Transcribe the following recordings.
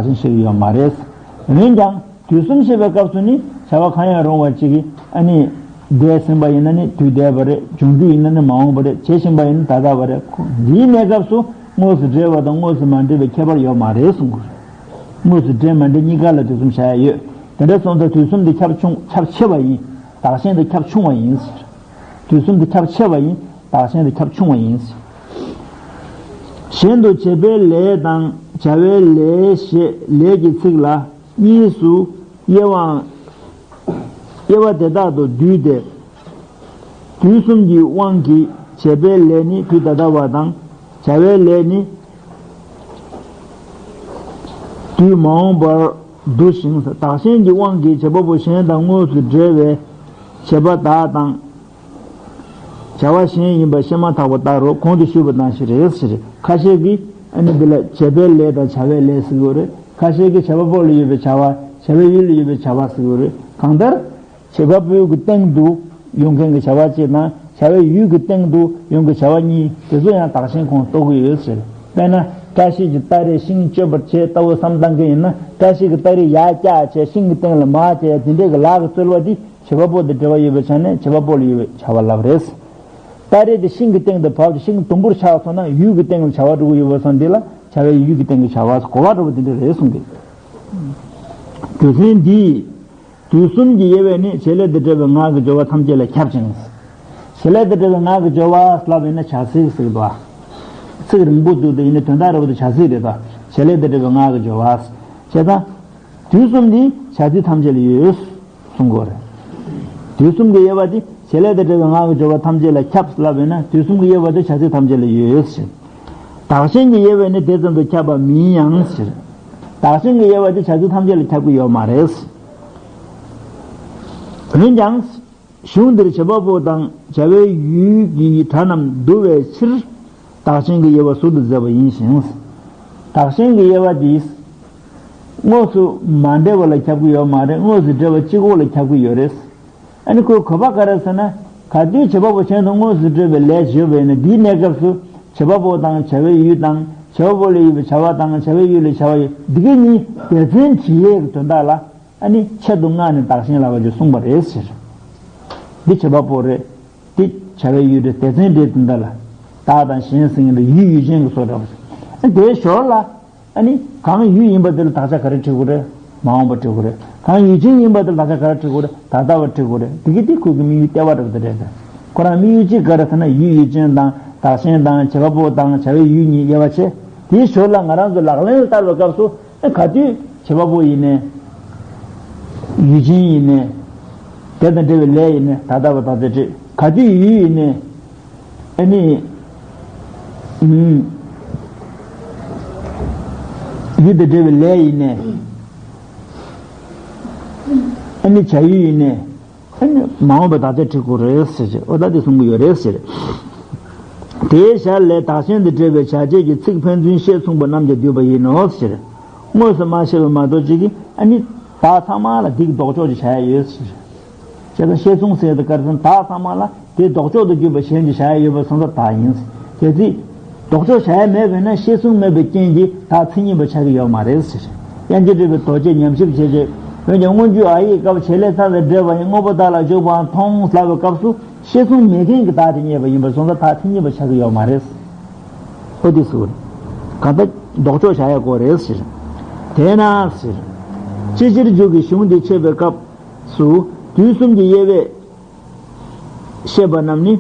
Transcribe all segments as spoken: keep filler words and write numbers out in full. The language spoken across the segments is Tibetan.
བདག་ཆེན་བཤད་ཀྱི་ཡོད་མ་རེད། འོན་ཀྱང་དུས་གསུམ་བཤད་པའི་སྐབས་སུ་ནི་བྱ་བ་གང་ཡང་རུང་བ་ཅིག་གིས་ཨ་ནི་འདས་ཟིན་པ་ཡིན་ན་ནི་དུས་འདས་པ་རེད། འབྱུང་རྒྱུ་ཡིན་ན་ནི་མ་འོངས་པ་རེད། བྱེད་བཞིན་པ་ཡིན་ན་ད་ལྟ་བ་རེད། འདིའི་གནས་སྐབས་སུ་དངོས་སུ་འབྲེལ་བ་དང་དངོས་སུ་མ་འབྲེལ་བའི་ཁྱད་པར་ཡོད་མ་རེད་གསུང་གི་རེད། དངོས་སུ་འབྲེལ་མ་འབྲེལ་གཉིས་ཀ་ལ་དུས་གསུམ་བྱ་ཡ་ཡོད། དེ་འདྲ་སོང་ཙང་དུས་གསུམ་འདི་ཁྱབ་ཆུང་ཁྱབ་ཆེ་བ་ཡིན། བདག་གཞན་འདི་ཁྱབ་ཆུང་བ་ཡིན་ཟེར། དུས་གསུམ་འདི་ཁྱབ་ཆེ་བ་ཡིན། བདག་གཞན་འདི་ཁྱབ་ཆུང་བ་ཡིན་ཟེར། གཞན་དུ་བྱེད་པའི་ལས་དང་བྱ་བའི་ལས་ཞེས་ལས་ཀྱི་ཚིག་ལ་གཉིས་སུ་དབྱེ་བའང་། དབྱེ་བ་དེ་དག་ཏུ་འདུས་ཏེ། དུས་གསུམ་གྱི་དབང་གིས་བྱེད་པའི་ལས་ནི་དུས་ད་ལྟ་བ་དང་། བྱ་བའི་ལས་ནི་དུས་མ་འོངས་པར་འདུ་ཞིང་། བདག་གཞན་གྱི་དབང་གིས་བྱེད་པ་པོ་གཞན་དང་དངོས་སུ་འབྲེལ་བའི་བྱེད་པ་དག་དང་། བྱ་བ་གཞན་ཡིན་པ་བཤད་མ་ཐག་པ་ལྟར་རོ། གོང་དུ་ཞུས་པ་ནང་བཞིན་རེད་ཟེར། ཁ་ཤས་ཀྱིས་ཨ་ནི་འདི་ལ་བྱེད་པའི་ལས་དང་བྱ་བའི་ལས་ཟེར་གྱི་ཡོད་རེད། ཁ་ཤས་ཀྱིས་བྱེད་པ་པོ་ལ་ཡོད་པའི་བྱ་བ། བྱ་བའི་ཡུལ་ལ་ཡོད་པའི་བྱ་བ་ཟེར་གྱི་ཡོད་རེད། གང་ལྟར། བྱེད་པ་པོའི་གི་སྟེང་དུ་ཡོང་མཁན་གྱི་བྱ་བ་གཅིག་དང་། བྱ་བའི་ཡུལ་གྱི་སྟེང་དུ་ཡོང་གི་བྱ་བ་གཉིས་དེ་ཚོ་ཡང་བདག་གཞན་ཁོངས་གཏོགས་ཀྱི་ཡོད་ཟེར། དཔེར་ན། བཀྲ་ཤིས་ཀྱི་སྟ་རེས་ཤིང་གཅོད་པར་བྱེད་ལྟ་བུ་བསམ་བཏང་མཁན་ཡིན་ན། བཀྲ་ཤིས་ཀྱི་སྟ་རེས་ཡར་བཀྱག་བྱས་ཤིང་གི་སྟེང་ལ་མར་བྱས་དེ་འདྲའི་གི་ལག་གི་རྩོལ་བ་དེ་བྱེད་པ་པོ་དང་འབྲེལ་བ་ཡོད་པའི་ཆ་ནས་བྱེད་པ་པོ་ལ་ཡོད་པའི་བྱ་བ་ལབ་རེད། སྟ་རེས་དེ་ཤིང་གི་སྟེང་དུ་བབས་ཏེ་ཤིང་དུམ་བུར་ཆགས་སོང་ན་ཡུལ་གྱི་སྟེང་ལ་བྱ་བ་འགྲོ་གི་ཡོད་པ་སོང་དེ་ལ་བྱ་བའི་ཡུལ་གྱི་སྟེང་གི་བྱ་བ་གོ་བ་འགྲོ་བ་དེ་འདྲ་རེད་གསུངས་ཏེ། རྒྱུ་མཚན་འདིས། དུས་གསུམ་གྱི་དབྱེ་བས་ནི་བྱེད་ལས་དང་འབྲེལ་བའི་ངག་གི་སྦྱོར་བ་ཐམས་ཅད་ལ་ཁྱབ་ཅིང་། བྱེད་ལས་དང་འབྲེལ་བའི་ངག་གི་སྦྱོར་བ་ལབ་ཡིན་ན་བྱ་ཚིག་ཟེར་གྱི་འདུག་ཨ། ཚིག་རིང་པོ་འདུག་དེ་ཡིན་ན་དོན་དག་རེད་པ། དེ་བྱ་ཚིག་རེད་ད། བྱེད་ལས་དང་འབྲེལ་བའི་ངག་གི་སྦྱོར་བ། བྱས་ཙང་། དུས་གསུམ་འདི་བྱ་ཚིག་ཐམས་ཅད་ལ་ཡོད། གསུང་གི་ཡོད་རེད། དུས་གསུམ་གྱི་དབྱེ་བ་འདི་བྱེད་ལས་དང་འབྲེལ་བའི་ངག་གི་སྦྱོར་བ་ཐམས་ཅད་ལ་ཁྱབ་ལབ་ཡིན་ན་དུས་གསུམ་གྱི་དབྱེ་བ་འདི་བྱ་ཚིག་ཐམས་ཅད་ལ་ཡོད་ཟེར། བདག་གཞན་གྱི་དབྱེ་བས་ནི་དེ་ཙམ་དུ་ཁྱབ་པ་མིན་ཡང་ཟེར། བདག་གཞན་གྱི་དབྱེ་བ་འདི་བྱ་ཚིག་ཐམས་ཅད་ལ་ཁྱབ་ཀྱི་ཡོད་མ་རེད། འོན་ཀྱང་། གཞུང་འདིར་བྱེད་པ་པོ་དང་བྱ་བའི་ཡུལ་གྱི་སྒྲ་རྣམས་འདུ་བའི་ཕྱིར། བདག་གཞན་གྱི་དབྱེ་བ་ཟུར་དུ་མཛད་པ་ཡིན་ཞིང་། བདག་གཞན་གྱི་དབྱེ་བ་འདི། དངོས་སུ་མ་འབྲེལ་བ་ལ་ཁྱབ་ཀྱི་ཡོད་མ་རེད། དངོས་སུ་འབྲེལ་བ་གཅིག་པོ་ལ་ཁྱབ་ཀྱི་ཡོད་རེད། ཨ་ནི་ཁོའི་གོ་བ་ག་རེ་ཟེར་ན། ག་དུས་བྱེད་པ་པོ་གཞན་དང་དངོས་སུ་འབྲེལ་བའི་ལས་བྱེད་པ་ཡིན་ན་འདིའི་གནས་སྐབས་སུ་བྱེད་པ་པོ་དང་བྱ་བའི་ཡུལ་དང་། བྱེད་པ་པོ་ལ་ཡོད་པའི་བྱ་བ་དང་བྱ་བའི་ཡུལ་ལ་བྱ་བ་ཡོད། འདི་ག་གཉིས་སྡེ་ཚན་འབྲི་ཡས་ཀྱི་དོན་དག་ལ། ཨ་ནི་ཆེད་དུ་མངགས་ནས་བདག་གཞན་ལབ་པ་ཅིག་གསུངས་པ་རེད་ཟེར། འདི་བྱེད་པ་པོ་རེད། འདི་བྱ་བའི་ཡུལ་རེད། སྡེ་ཚན་འབྲི་དོན་དག་ལ། བདག་དང་གཞན་ཟེར་མཁན་འདི་ཡུལ་ཡུལ་ཅན་གྱི་བཟོ་འདྲ་པོ་ཞིག་ཨ་དེའི་ཞོར་ལ། ཨ་ནི་གང་ཡུལ་ཡིན་པ་དེ་ལ་དག་ཆ་ག་རེ་བྲི་དགོས་རེད། མ་འོངས་པ་བྲི་དགོས་རེད། གང་ཡུལ་ཅན་ཡིན་པ་དེ་ལ་དག་ཆ་ག་རེ་བྲི་དགོས་རེད། ད་ལྟ་བ་བྲི་དགོས་རེད། དེ་གི་དེ་ཁོ་གི་དམིགས་ཡུལ་ལྟེ་བ་འདྲ་པོ་དེ་རེད། ཁོ་རང་དམིགས་ཡུལ་གཅིག་ག་རེ་ཟེར་ན་ཡུལ་ཡུལ་ཅན་དང་བདག་གཞན་དང་བྱེད་པ་པོ་དང་བྱ་བའི་ཡུལ་གཉིས་དབྱེ་བ་ཕྱེ། དེའི་ཞོར་ལ་ང་རང་ཚོ་ལག་ལེན་ལ་བསྟར་བའི་སྐབས་སུ། ཨ་ག་དུས་བྱེད་པ་པོ་ཡིན་ནའི། ཡུལ་ཅན་ཡིན་ནའི། དེ་དང་འབྲེལ་བའི་ལས་ཡིན་ནའི་ད་ལྟ་བ་དག་ཆ་བྲི། ག་དུས་ཡུལ་ཡིན་ནའི། ཨ་ནི། ཨུམ། ཡུལ་དང་འབྲེལ་བའི་ལས་ཡིན་ནའི། ཨ་ནི་བྱ་ཡུལ་ཡིན་ནའི། ཨ་ནི་མ་འོངས་པའི་དག་ཆ་བྲི་དགོས་རེད་ཟེར་ཅིག་ཨོ་ད་དེ་གསུང་གི་ཡོད་རེད་ཟེར། དེའི་ཞར་ལས་བདག་གཞན་དང་འབྲེལ་བའི་བྱ་བྱེད་ཀྱི་ཚིག་ཕན་ཚུན་ཤེས་མཚུངས་པ་རྣམས་ཀྱང་འདུས་པ་ཡིན་ནོ་ཟེར། དངོས་སུ་མ་བཤད་པ་མ་གཏོགས་ཅིག་གིས་ཨ་ནི་བདག་ཚང་མ་ལ་འདི་གི་ལྡོག་ཕྱོགས་ཅིག་བྱ་ཡ་ཡོད་ཟེར། བྱས་ཙང་ཤེས་མཚུངས་ཟེར་དུས་ག་རེ་ཟེར་ན་བདག་ཚང་མ་ལ་དེའི་ལྡོག་ཕྱོགས་དུ་གྱུར་པ་གཞན་གྱིས་བྱ་ཡ་ཡོད་པ་སོང་ཙང་བདག་ཡིན། གལ་སྲིད། ལྡོག་ཕྱོགས་བྱ་ཡ་མེད་པས་ན་ཤེས་མཚུངས་མེད་པའི་རྐྱེན་གྱིས་བདག་མཚན་ཉིད་པ་ཆགས་ཀྱི་ཡོད་མ་རེད་ཟེར། དབྱངས་ཅན་གྲུབ་པའི་རྡོ་རྗེས་ཉམས་ཞིབ་བྱས་རྗེས། འོན་ཀྱང་སྔོན་འཇུག་འ་ཡིག་སྐབས་བྱེད་ལས་ཚང་དང་འབྲེལ་བ་ཡིན། དངོས་པོ་བདག་ལ་འཇུག་པའང་མཐོང་ལབ་པའི་སྐབས་སུ་ཤེས་མཚུངས་མེད་མཁན་གྱི་བདག་དེ་རྙེད་པ་ཡིན་པ་སོང་ཙང་བདག་མཚན་ཉིད་པ་ཆགས་ཀྱི་ཡོད་མ་རེད། ཨོ་དེ་ཟེར། གང་ལྟར་ལྡོག་ཕྱོགས་བྱ་ཡ་དགོས་རེད་ཟེར། དེས་ན་ཟེར། ཅིའི་ཕྱིར་མཇུག་གི་གཞུང་འདི་འཆད་པའི་སྐབས་སུ་དུས་གསུམ་གྱི་དབྱེ་བས། བཤད་པ་རྣམས་ནི།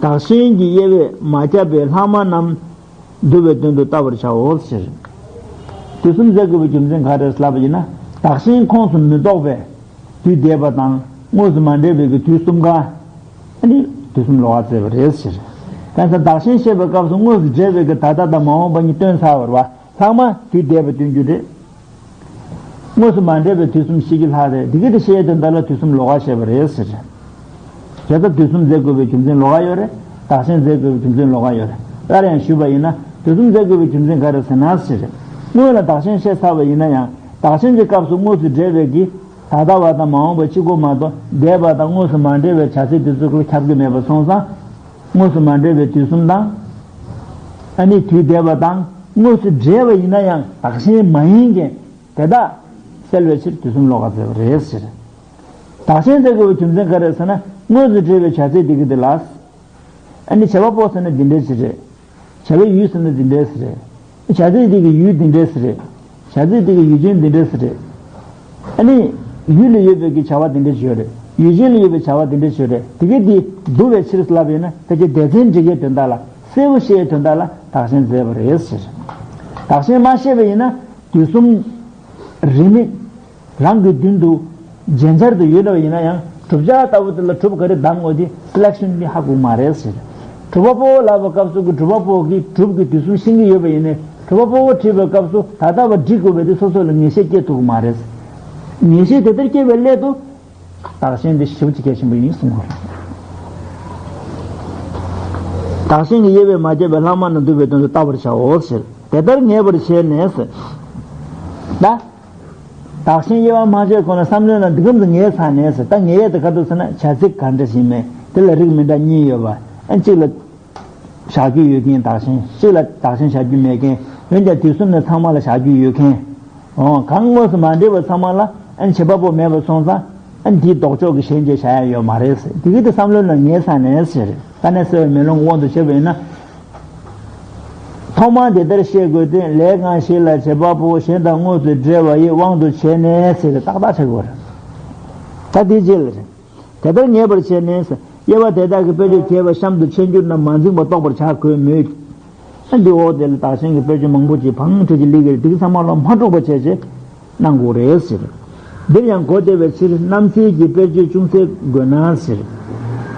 བདག་གཞན་གྱི་དབྱེ་བས་མ་ཁྱབ་པའི་ལྷག་མ་རྣམས་འདུ་བའི་དོན་དུ་བལྟ་བར་བྱའོ་ཟེར། དུས་གསུམ་ཟེར་དགོས་པའི་རྒྱུ་མཚན་ག་རེ་ལབ་པ་ཡིན་ན། བདག་གཞན་ཁོངས་སུ་མི་གཏོགས་པའི་དུས་འདས་པ་དང་དངོས་སུ་མ་འབྲེལ་བའི་གི་དུས་གསུམ་ཀ་ཨ་ནི་དུས་གསུམ་ལོགས་ཀ་བརྩིས་པ་རེད་ཟེར། གང་ཟེར་བདག་གཞན་བཤད་པའི་སྐབས་སུ་དངོས་སུ་འབྲེལ་བའི་གི་ད་ལྟ་དང་མ་འོངས་པ་གཉིས་སྟོན་ཚར་བ་རེད་བ། ལྷག་མ་དུས་འདས་པ་སྟོན་རྒྱུ་རེད། དངོས་སུ་མ་འབྲེལ་བའི་དུས་གསུམ་ཤེས་ཀྱི་ལྷག་རེད། འདི་གི་དེ་ཤེས་ཡས་དོན་དག་ལ་དུས་གསུམ་ལོགས་ཀ་བཤད་པ་རེད་ཟེར། བྱས་ཙང་དུས་གསུམ་ཟེར་དགོས་པའི་རྒྱུ་མཚན་ལོགས་ཀ་ཡོད་རེད། བདག་གཞན་ཟེར་དགོས་པའི་རྒྱུ་མཚན་ལོགས་ཀ་ཡོད་རེད། སླར་ཡང་ཞུས་པ་ཡིན་ན་དུས་གསུམ་ཟེར་དགོས་པའི་རྒྱུ་མཚན་ག་རེ་ཟེར་ན་ཟེར། སྔོན་ལ་བདག་གཞན་བཤད་ཚར་བ་ཡིན་ན་ཡང་བདག་གཞན་གྱི་སྐབས་སུ་དངོས་སུ་འབྲེལ་བའི་གི་ད་ལྟ་བ་དང་མ་འོངས་པ་གཅིག་པོ་མ་གཏོགས་འདས་པ་དང་དངོས་སུ་མ་འབྲེལ་བའི་བྱ་ཚིག་དེ་ཚོ་ཁྱབ་ཀྱི་མེད་པ་སོང་ཙང་། དངོས་སུ་མ་འབྲེལ་བའི་དུས་གསུམ་དང་། ཨ་ནི་དུས་འདས་པ་དང་དངོས་སུ་འབྲེལ་བ་ཡིན་ན་ཡང་བདག་གཞན་མ་ཡིན་མཁན། དེ་དག་སེལ་བའི་ཕྱིར་དུས་གསུམ་ལོགས་ཀ་མཛད་པ་རེད་ཟེར། བདག་གཞན་ཟེར་དགོས་པའི་རྒྱུ་མཚན་ག་རེ་ཟེར་ན། དངོས་སུ་འབྲེལ་བའི་བྱ་ཚིག་འདི་གི་འདི་ལ། ཨ་ནི་བྱེད་པ་པོ་ཟེར་ན་འདི་འདྲའི་ཞིག་རེད། བྱ་བའི་ཡུལ་ཟེར་ན་འདི་འདྲའི་ཞིག་རེད། བྱ་ཚིག་འདི་གི་ཡུལ་འདི་འདྲའི་ཞིག་རེད། བྱ་ཚིག་འདི་གི་ཡུལ་ཅན་འདི་འདྲའི་ཞིག་རེད། ཨ་ནི་ཡུལ་ལ་ཡོད་པའི་གི་བྱ་བ་འདི་འདྲའི་ཞིག་ཡོད་རེད། ཡུལ་ཅན་ལ་ཡོད་པའི་བྱ་བ་འདི་འདྲའི་ཞིག་ཡོད་རེད། དེ་གི་འདི་བསྡུ་བའི་ཕྱིར་ལབ་ཡིན་ན། ཕལ་ཆེར་སྡེ་ཚན་འགྲིག་གི་དོན་དག་ལ། གསལ་པོ་ཤེས་ཡའི་དོན་དག་ལ་བདག་གཞན་མཛད་པ་རེད་ཟེར། བདག་གཞན་མ་ཤེས་པ་ཡིན་ན་དུས་གསུམ་རིས་མེད་རང་གི་མདུན་དུ་རྗེན་ཆར་དུ་ཡོད་པ་ཡིན་ན་ཡང་། བསྒྲུབ་བྱ་ལྟ་བུ་དེ་ལ་གྲུབ་ག་རེ་གདམ་དགོས་དེ་སི་ལེག་ཤན་ནི་ཧ་གོ་མ་རེད་ཟེར། གྲུབ་པ་པོ་ལབ་པའི་སྐབས་སུ་གི་གྲུབ་པ་པོ་གིས་གྲུབ་ཀྱི་དུས་གསུམ་ཤེས་ཀྱི་ཡོད་པ་ཡིན་ནའི། གྲུབ་པ་པོ་བྲིས་པའི་སྐབས་སུ་ད་ལྟ་བ་འབྲི་དགོས་པའི་དེ་སོ་སོ་ལ་ངེས་ཤེས་སྐྱེ་ཐུབ་ཀྱི་མ་རེད། ངེས་ཤེས་དེ་ལྟར་སྐྱེ་བའི་སླད་དུ། བདག་གཞན་དེ་ཞེ་པོ་ཅིག་གལ་ཆེན་པོ་ཡིན་གསུངས་པ་རེད། བདག་གཞན་གྱི་དབྱེ་བས་མ་བརྒྱབ་པའི་ལྷག་མ་རྣམས་བསྡུ་བའི་དོན་དུ་བལྟ་བར་བྱའོ་ཟེར། དེ་ལྟར་ངེས་པར་བྱས་ནས་ཟེར། ད། བདག་གཞན་དབྱེ་བ་མ་བྱས་གོང་ལ་བསམ་བློའི་ནང་འདི་གམ་དུ་ངེས་ཚར་ནས་ཟེར། ད་ངེས་ཡས་དེ་ག་དུ་ཟེར་ན། བྱ་ཚིག་ག་འདྲ་ཞིག་མེད། དེ་ལ་རིགས་མི་འདྲ་གཉིས་ཡོད་པ། ཨ་གཅིག་ལ་བཞག་རྒྱུ་ཡོད་མཁན་བདག་གཞན། གཅིག་ལ་བདག་གཞན་བཞག་རྒྱུ་མེད་མཁན། འོན་ཀྱང་དུས་གསུམ་ནས་ཚང་མ་ལ་བཞག་རྒྱུ་ཡོད་མཁན། འོ། གང་དངོས་སུ་མ་འདྲེས་པ་ཚང་མ་ལ་ཨ་ནི་བྱེད་པ་པོ་མེད་པ་སོང་ཙང་། ཨ་ནི་དེའི་ལྡོག་ཕྱོགས་ཀྱི་གཞན་བྱས་བཞག་ཡ་ཡོད་མ་རེད་ཟེར། དེ་གི་དེ་བསམ་བློའི་ནང་ངེས་ཚར་ནས་ཟེར། དཀའ་གནད་གསལ་བའི་མེ་ལོང་དབང་དུ་བྱས་པ་ཡིན་ན། ཐོག་མར་དེ་ལྟར་བཤད་དགོས་ཏེ། ལས་གང་ཞིག་ལ་བྱེད་པ་པོ་གཞན་དང་དངོས་སུ་འབྲེལ་བ་ཡི་དབང་དུ་བྱས་ནས་ཟེར་ཏེ་ཏག་ཏག་ཆགས་ཀྱི་ཡོད་རེད། ད་དེའི་རྗེས་ལ་རེད། དེ་ལྟར་ངེས་པར་བྱས་ནས། དབྱེ་བ་དེ་དག་གི་དཔེར་བརྗོད་རྒྱས་པ་གཤམ་དུ་འཆད་འགྱུར་རྣམས་མ་འཛིན་པ་རྟོགས་པར་བྱ་དགོས་མོད། ཨ་འདི་འོག་དེ་ལ་བདག་གཞན་གྱི་དཔེར་བརྗོད་མང་པོ་ཅིག་བང་ཁྲིད་ཀྱི་ལི་གིར་འདི་ཚང་མ་ལ་མ་འགྲོགས་པ་བྱས་བྱས་གནང་དགོས་རེད་ཟེར། འདིར་ཡང་གོ་བདེ་བའི་ཕྱིར་རྣམ་འཚེའི་གི་དཔེར་བརྗོད་ཅུང་ཟད་དགོས་ན་ཟེར།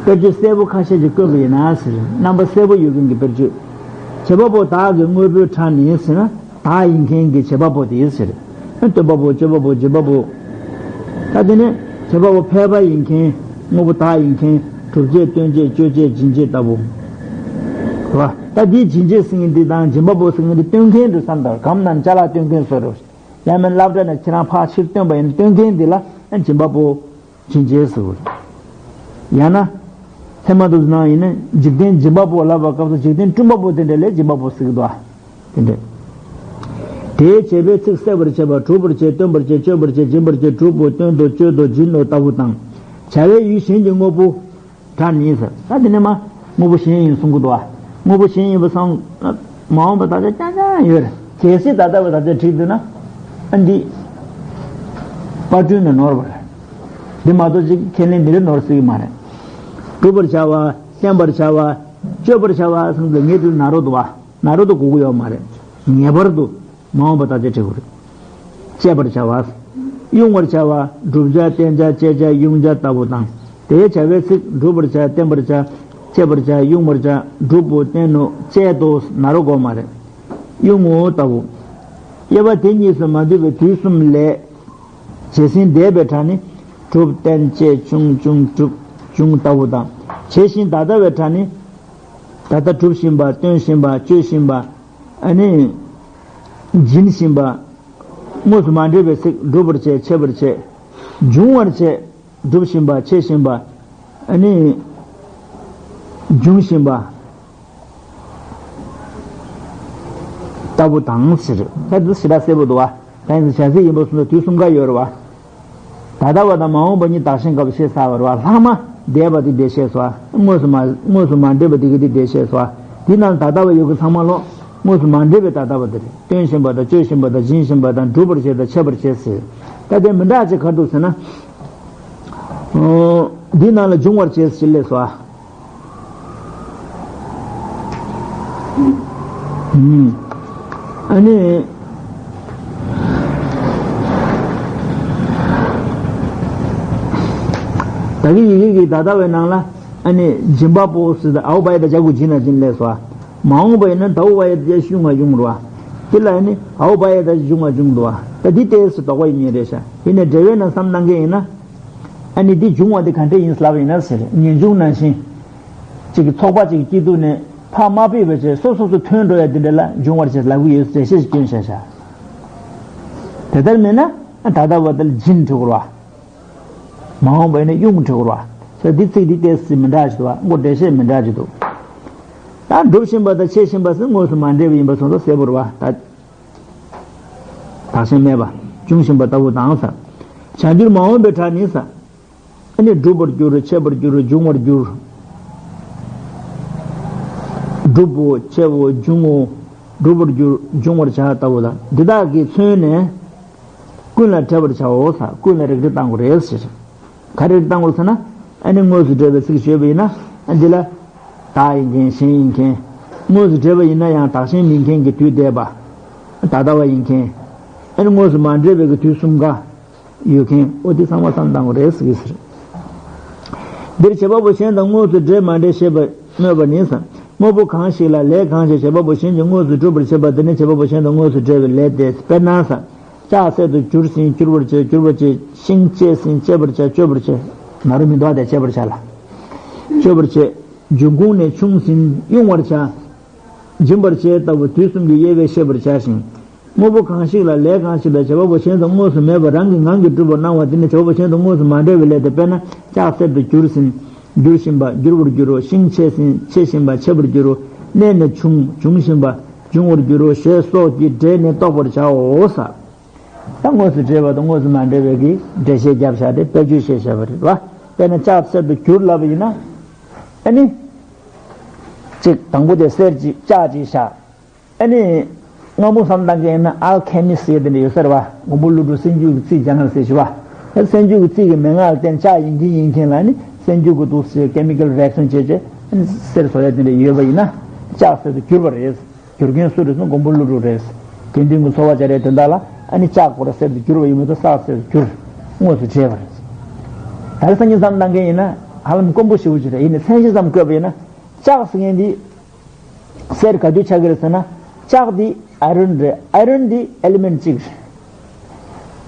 དཔེར་བརྗོད་གསལ་པོ་ཁ་ཤས་ཅིག་བཀོད་པ་ཡིན་ན་ཟེར། རྣམ་པ་གསལ་པོ་ཡོད་མཁན་གྱི་དཔེར་བརྗོད། བྱེད་པ་པོ་བདག་གི་དངོས་པོའི་ཕྲ་ནི་ཟེར་ན། བདག་ཡིན་མཁན་གྱི་བྱེད་པ་པོ་དེ་ཟེར། སྟོན་པ་པོ། སྤྱོད་པ་པོ། སྦྱིན་པ་པོ། ད་དེ་ནས་བྱེད་པ་པོ་ཕལ་པ་ཡིན་མཁན། དངོས་པོ་བདག་ཡིན་མཁན། སྒྲུབ་བྱེད། སྟོན་བྱེད། སྤྱོད་བྱེད། སྦྱིན་བྱེད་ལྟ་བུ་རེད་པ། ད་འདིའི་སྦྱིན་བྱེད་ཟེར་མཁན་འདི་དང་སྦྱིན་པ་པོ་ཟེར་མཁན་འདི་སྟོན་མཁན་དུ་བསམ་དང་། གམ་ནང་ཅ་ལག་སྟོན་མཁན་བཟོ་འདྲ། ཡང་མིན་སློབ་གྲྭ་ནས་ཁྱེད་རང་ཕར་ཕྱིར་བཏོན་པ་ཡིན་ན། སྟོན་མཁན་འདི་ལ་སྦྱིན་པ་པོ། སྦྱིན་བྱེད་ཟེར་བ་རེད། ཡང་ན། ཚད་མ་དུ་ནང་ཡིན་ན་འཇིག་རྟེན་སྦྱིན་པ་པོ་ལབ་པའི་སྐབས་སུ་འཇིག་རྟེན་སྐྲུན་པ་པོ་དེ་འདྲ་ལ་སྦྱིན་པ་པོ་ཟེར་གྱི་འདུག་ཨ། དེ་འདྲ། དེའི་བྱེད་པའི་ཚིག་གསལ་བར་བྱེད་པ། སྒྲུབ་པར་བྱེད། སྟོན་པར་བྱེད། སྤྱོད་པར་བྱེད། སྦྱིན་པར་བྱེད། སྒྲུབ་པོ། སྟོན་ཏོ། སྤྱོད་དོ། སྦྱིན་ནོ་ལྟ་བུ་དང་། བྱ་བའི་ཡུལ་གཞན་གྱི་དངོས་པོ་ཕྲ་ནི་ཟེར། ད་དེ་ནས་མ་དངོས་པོ་གཞན་ཡིན་གསུང་གི་འདུག་ཨ། དངོས་པོ་གཞན་ཡིན་པ་སོང་། མ་འོངས་པ་དག་ཆ་རྐྱང་རྐྱང་ཡོད་རེད། གལ་སྲིད་ད་ལྟ་བ་དག་ཆ་བྲིས་འདུག་ན། ཨ་འདི་པར་སྐྲུན་ནས་ནོར་བ་རེད། འདི་མ་གཏོགས་ཅིག་ཁས་ལེན་འདི་རེད་ནོར་སྲིད་ཀྱི་མ་རེད། སྒྲུབ་པར་བྱ་བ། བསྟན་པར་བྱ་བ། སྤྱོད་པར་བྱ་བ་ཚང་མ་ངེས་དུ་ན་རོ་འདུག་བ། ན་རོ་འདུག་དགོས་ཀྱི་ཡོད་མ་རེད། ངེས་པར་དུ་མ་འོངས་པ་དག་ཆ་བྲིས་དགོས་རེད། སྤྱད་པར་བྱ་བ། དབྱུང་བར་བྱ་བ། བསྒྲུབ་བྱ། བསྟན་བྱ། སྤྱད་བྱ། དབྱུང་བྱ་ལྟ་བུ་དང་། དེའི་བྱ་བའི་ཚིག་སྒྲུབ་པར་བྱ། བསྟན་པར་བྱ། སྤྱད་པར་བྱ། དབྱུང་བར་བྱ། སྒྲུབ་པོ། བསྟན་ནོ། སྤྱད་དོ། ན་རོ་དགོས་མ་རེད། དབྱུང་ངོ་ལྟ་བུ། དབྱེ་བ་དེ་གཉིས་སུ་མ་འདུས་པའི་དུས་གསུམ་ལས། བྱས་ཟིན་འདས་པའི་སྒྲ་ནི། གྲུབ། བསྟན། བཅས། བྱུང་། བྱུང་། གྲུབ། བྱུང་ལྟ་བུ་དང་། བྱེད་བཞིན་ད་ལྟ་བའི་སྒྲ་ནི། ད་ལྟ་སྒྲུབ་བཞིན་པ། སྟོན་བཞིན་པ། སྤྱོད་བཞིན་པ། ཨ་ནི། སྦྱིན་བཞིན་པ། དངོས་སུ་མ་འདྲེས་པའི་ཚིག་སྒྲུབ་པར་བྱེད། བྱེད་པར་བྱེད། འབྱུང་བར་བྱེད། སྒྲུབ་བཞིན་པ། བྱེད་བཞིན་པ། ཨ་ནི། འབྱུང་བཞིན་པ། ལྟ་བུ་དང་ཟེར། ད་འདི་ཞེ་དྲག་གསལ་པོ་འདུག་བ། ད་ཡིན་ཙང་བྱ་ཚིག་ཡིན་པ་སོང་ཙང་དུས་གསུམ་ཀ་ཡོད་རེད་བ། ད་ལྟ་བ་དང་མ་འོངས་པ་གཉིས་བདག་གཞན་སྐབས་བཤད་ཚར་བ་རེད་བ། ལྷག་མ་འདས་པ་དེ་འདི་བཤད་སོང་བ། དངོས་སུ་མ་དངོས་སུ་མ་འདྲེས་པ་དེ་གི་དེ་འདི་བཤད་སོང་བ། དེ་ནང་ད་ལྟ་བ་ཡོད་གི་ཚང་མ་ལོ། དངོས་སུ་མ་འདྲེས་པའི་ད་ལྟ་བ་དེ་རེད། སྟོན་བཞིན་པ་དང་སྤྱོད་བཞིན་པ་དང་སྦྱིན་བཞིན་པ་དང་སྒྲུབ་པར་བྱེད་དང་འཆད་པར་བྱེད་ཟེར། ད་དེ་མི་འདྲ་ཅིག་ག་འདུག་ཟེར་ན། འདི་ནང་ལ་འབྱུང་བར་བྱེད་ཟེར་སླེབས་སོང་བ། ཨ་ནི། ད་གི་ཡི་གེ་གི་ད་ལྟ་བའི་ནང་ལ་ཨ་ནི་སྦྱིན་པ་པོ་ཟེར་ཏེ་ཨའོ་བ་ཡ་ད་ཇ་གུ་སྦྱིན་ན་སྦྱིན་ལས་སོ། མ་འོངས་པ་ཡིན་ན་དའོ་བ་ཡ་ད་ཇ་ཤུ་ང་ཡུང་རོ། དེ་ལ་ཨ་ནི་ཨའོ་བ་ཡ་ད་ཇ་ཤུ་ང་ཡུང་རོ། ད་འདི་ལྟས་སུ་དོགས་པ་ཡིན་ངེས་རེད་ཤག་ཡིན་ནའི་འབྲེལ་བའི་ནང་བསམ་གནང་མཁན་ཡིན་ན། ཨ་ནི་འདི་འབྱུང་བ་འདི་ག་འདྲས་ཡིན་ལབ་ཡིན་ན་ཟེར། ངེས་འབྱུང་ནང་བཞིན། གཅིག་གི་ཚོགས་པ་གཅིག་གི་སྐྱིད་སྡུག་ནས་ཕར་མ་ཕེབས་པ་བྱས་སོ་སོ་སོ་ཐོན་འགྲོ་ཡ་འདི་འདྲ་ལ་འབྱུང་བར་བྱེད་ལབ་གི་ཡོད་ཟེར་བཤད་ཅིག་སྐྱོན་བྱས་ཤག་དེ་ལྟར་མིན་ན་ད་ལྟ་བ་དེ་ལ་སྦྱིན་འགྲོ་གི་རེད་བ། མ་འོངས་པ་ཡིན་ན་དབྱུང་འགྲོ་གི་རེད་བ། ཟེར་འདི་ཚིག་འདི་ཏོག་ཙམ་མི་འདྲ་ཞིག་འདུག་བ། མགོ་འགྲེལ་བཤད་མི་འདྲ་ཞིག་འདུག་ད་སྒྲུབ་བཞིན་པ་དང་འཆད་བཞིན་པ་ཟེར་དངོས་སུ་མ་འདྲེས་པ་ཡིན་པ་སོང་ཙང་གསལ་པོ་རེད་བ། ད། བདག་གཞན་སྨྲས་པ། འབྱུང་བཞིན་པ་ལྟ་བུ་དང་ས། བྱ་འགྱུར་མ་འོངས་པའི་སྒྲ་ནི་ས། ཨ་ནི་འགྲུབ་པར་འགྱུར། ཆད་པར་འགྱུར། འབྱུང་བར་འགྱུར། འགྲུབ་བོ། ཆད་བོ། འབྱུང་ངོ་། འགྲུབ་པར་འགྱུར། འབྱུང་བར་བྱ་ལྟ་བུ་ལ་འདི་དག་གིས་མཚོན་ནས། ཀུན་ལ་འགྲེལ་བར་བྱའོ་ས། ཀུན་ལ་རིགས་འགྲེ་བཏང་དགོས་རེད་ཟེར། ག་རེ་རིགས་འགྲེ་བཏང་དགོས་ཟེར་ན། ཨ་ནི་དངོས་སུ་འབྲེལ་བའི་ཚིག་བརྗོད་པ་ཡིན་ན། ཨ་འདི་ལ། བདག་ཡིན་མཁན། གཞན་ཡིན་མཁན། དངོས་སུ་འབྲེལ་བ་ཡིན་ན་ཡང་བདག་གཞན་མིན་མཁན་གྱི་དུས་འདས་པ། ད་ལྟ་བ་ཡིན་མཁན། ཨ་ནི་དངོས་སུ་མ་འབྲེལ་བའི་གི་དུས་གསུམ་ཀ་ཡོད་མཁན། འོ་དེ་ཚང་མ་བསམ་བཏང་དགོས་རེད་ཟེར་གྱི་ཟེར། འདིར་བྱེད་པ་པོ་གཞན་དང་དངོས་སུ་འབྲེལ་མ་འབྲེལ་ཞེས་པ་སྨོས་པ་ནི་ས། དངོས་པོ་གང་ཞིག་ལ་ལས་གང་ཞིག་བྱེད་པ་པོ་གཞན་གྱིས་དངོས་སུ་གྲུབ་པར་བྱེད་པ་དེ་ནི་བྱེད་པ་པོ་གཞན་དང་དངོས་སུ་འབྲེལ་བའི་ལས་ཏེ། དཔེར་ན་ས། ལྕགས་གསེར་དུ་འགྱུར་ཟིན། འགྱུར་བར་བྱེད། འགྱུར་བར་བྱེད། ཤིང་གཅད་ཟིན། གཅད་པར་བྱ། གཅོད་པར་བྱེད། ན་རོ་མི་འདུག་དེ་གཅད་པར་བྱ་ལ། གཅོད་པར་བྱེད། འབྱུང་ཁུངས་ནས་ཕྱུང་ཟིན། དབྱུང་བར་བྱ། འབྱིན་པར་བྱེད་ལྟ་བུ་དུས་གསུམ་གྱི་དབྱེ་བས་ཤེས་པར་བྱ་ཞིང་། དངོས་པོ་གང་ཞིག་ལ་ལས་གང་ཞིག་ལ་བྱེད་པ་པོ་གཞན་དུ་དངོས་སུ་མེད་པར་རང་གིས་ངང་གིས་གྲུབ་པར་སྣང་བ་དེ་ནི་བྱེད་པ་པོ་གཞན་དུ་དངོས་སུ་མ་འབྲེལ་བའི་ལས་ཏེ། དཔེར་ན་ལྕགས་གསེར་དུ་འགྱུར་ཟིན། འགྱུར་བཞིན་པ། འགྱུར་བར་འགྱུར་རོ། ཤིང་གཅད་ཟིན། གཅད་བཞིན་པ། གཅད་པར་འགྱུར་རོ། གནས་ནས་བྱུང་། འབྱུང་བཞིན་པ། འབྱུང་བར་འགྱུར་རོ་ཞེས་སོགས་ཀྱི་སྒྲས་ནི་རྟོགས་པར་བྱའོ་ས། ད་དངོས་སུ་འབྲེལ་བ་དང་དངོས་སུ་མ་འབྲེལ་བའི་གི་འགྲེལ་བཤད་བརྒྱབ་བཞག་སྟེ་དཔེ་བརྗོད་བཤད་བཞག་པ་རེད་བ། དཔེར་ན་ལྕགས་གསེར་དུ་འགྱུར་ལབ་པ་ཡིན་ན། ཨ་ནི། གཅིག་དང་པོ་དེ་གསེར་གཅིག་ལྕགས་གཅིག་བཞག་ཨ་ནི། སྔ་མོ་བསམ་བཏང་མཁན་ཡིན་ན་ཨལ་ཁེ་མི་སི་ཟེར་དེ་འདྲ་ཡོད་ས་རེད་བ། མགོན་པོ་ཀླུ་སྒྲུབ་སེམས་རྒྱུད་ཀྱི་རྩིས་སྦྱང་ལ་ཟེར་ཞུ་བ། ཨ་སེམས་རྒྱུད་ཀྱི་རྩིས་ཀྱི་མན་ངག་ལ་བརྟེན་ལྕགས་ཡིན་གྱི་ཡིན་མཁན་ལ་ནི་སེམས་རྒྱུད་ཀྱི་འདུག་ཟེར་ཀེ་མི་ཀལ་རི་ཨེག་ཤན་བྱས་བྱས་ཨ་ནི་གསེར་བཟོ་ཡ་དེ་འདྲ་ཡོད་པ་ཡིན་ན། ལྕགས་གསེར་དུ་གྱུར་པ་རེད། སྒྱུར་མཁན་སུ་རེད་ཟེར་ན་མགོན་པོ་ཀླུ་སྒྲུབ་རེད། དགེ་འདུན་གྱི་འཚོ་བ་བྱ་རེད། དོན་དག་ལ་ཨ་ནི་ལྕགས་སྐོར་གསེར་དུ་གྱུར་པ་ཡིན་མི་ཐུབ། ས་གསེར་དུ་གྱུར། དངོས་སུ་བྱས་པ་རེད། ད་རེས་སང་ཉིན་བསམ་བཏང་མཁན་ཡིན་ན་ཧ་ལམ་དཀོན་པོ་ཞེ་པོ་ཅིག་རེད། ཡིན་ནའི་མཚན་གཞི་ཙམ་བཀོད་པ་ཡིན་ན། ལྕགས་ཟེར་མཁན་འདི་གསེར་ག་དུས་ཆགས་ཀྱི་རེད་ཟེར་ན། ལྕགས་འདི་ཨ་རོན་རེད། ཨ་རོན་འདི་ཨེ་ལི་མེན་གཅིག་རེད།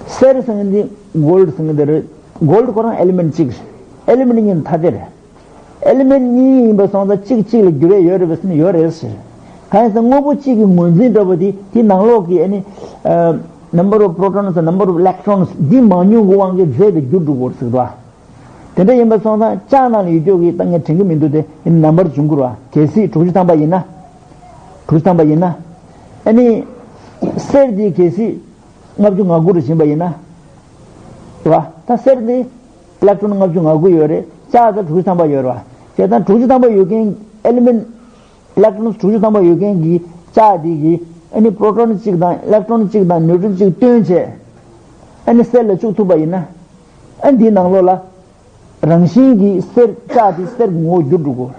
གསེར་ཟེར་མཁན་འདི་གོལ་ཌི་ཟེར་མཁན་འདི་རེད། གོལ་ཌི་ཁོ་རང་ཨེ་ལི་མེན་གཅིག་རེད། ཨེ་ལི་མེན་གཉིས་ཐ་དད་རེད། ཨེ་ལི་མེན་གཉིས་ཡིན་པ་སོང་ཙང་གཅིག་གཅིག་ལ་འགྱུར་བ་ཡོད་རེད་པས་ཟེར་ན་ཡོད་རེད་ཟེར། གང་ཡིན་ཟེར་ན་དངོས་པོ་གཅིག་གི་ངོས་འཛིན་འདྲ་པོ་དེ་དེའི་ནང་ལོགས་ཀྱི་ཨ་ནི། ཨ་number of protons number of electrons འདི་མང་ཉུང་གི་དབང་གིས་རྫས་དེ་འགྱུར་འགྲོ་གི་ཡོད་རེད་ཟེར་གི་འདུག་ག་དེ་འདྲ་ཡིན་པ་སོང་ཙང་ལྕགས་ནང་ལ་ཡོད་ཀྱོག་གི་ད་ངས་དྲན་གི་མི་འདུག་དེ་ཡིན་ནམ་བར་འབྱུང་གི་རེད་བ། གལ་སྲིད་དྲུག་ཅུ་ཐམ་པ་ཡིན་ན། དྲུག་ཅུ་ཐམ་པ་ཡིན་ན། ཨ་ནི། གསེར་འདི་གལ་སྲིད། ལྔ་བཅུ་ང་དགུ་རུ་ཕྱིན་པ་ཡིན་ན། རེད་བ། ད་གསེར་འདི། ཨི་ལེག་ཊོན་ལྔ་བཅུ་ང་དགུ་ཡོད་རེད། ལྕགས་ད་དྲུག་ཅུ་ཐམ་པ་ཡོད་རེད་བ། བྱས་ཙང་དྲུག་ཅུ་ཐམ་པ་ཡོད་མཁན་ཨེ་ལི་མེན། ཨི་ལེག་ཊོན་དྲུག་ཅུ་ཐམ་པ་ཡོད་མཁན་གྱི་ལྕགས་འདི་གིས་ཨ་ནི་པྲོ་ཊོན་གཅིག་དང་ཨི་ལེག་ཊོན་གཅིག་དང་ནིའུ་ཊོན་གཅིག་བཏོན་བྱས། ཨ་ནི་གསེར་ལ་བཅུག་ཐུབ་པ་ཡིན་ན། ཨ་འདིའི་ནང་ལོགས་ལ། རང་བཞིན་གྱིས་གསེར་ལྕགས་དེ་གསེར་གྱི་ངོ་བོ་འགྱུར་འགྲོ་གི་ཡོད་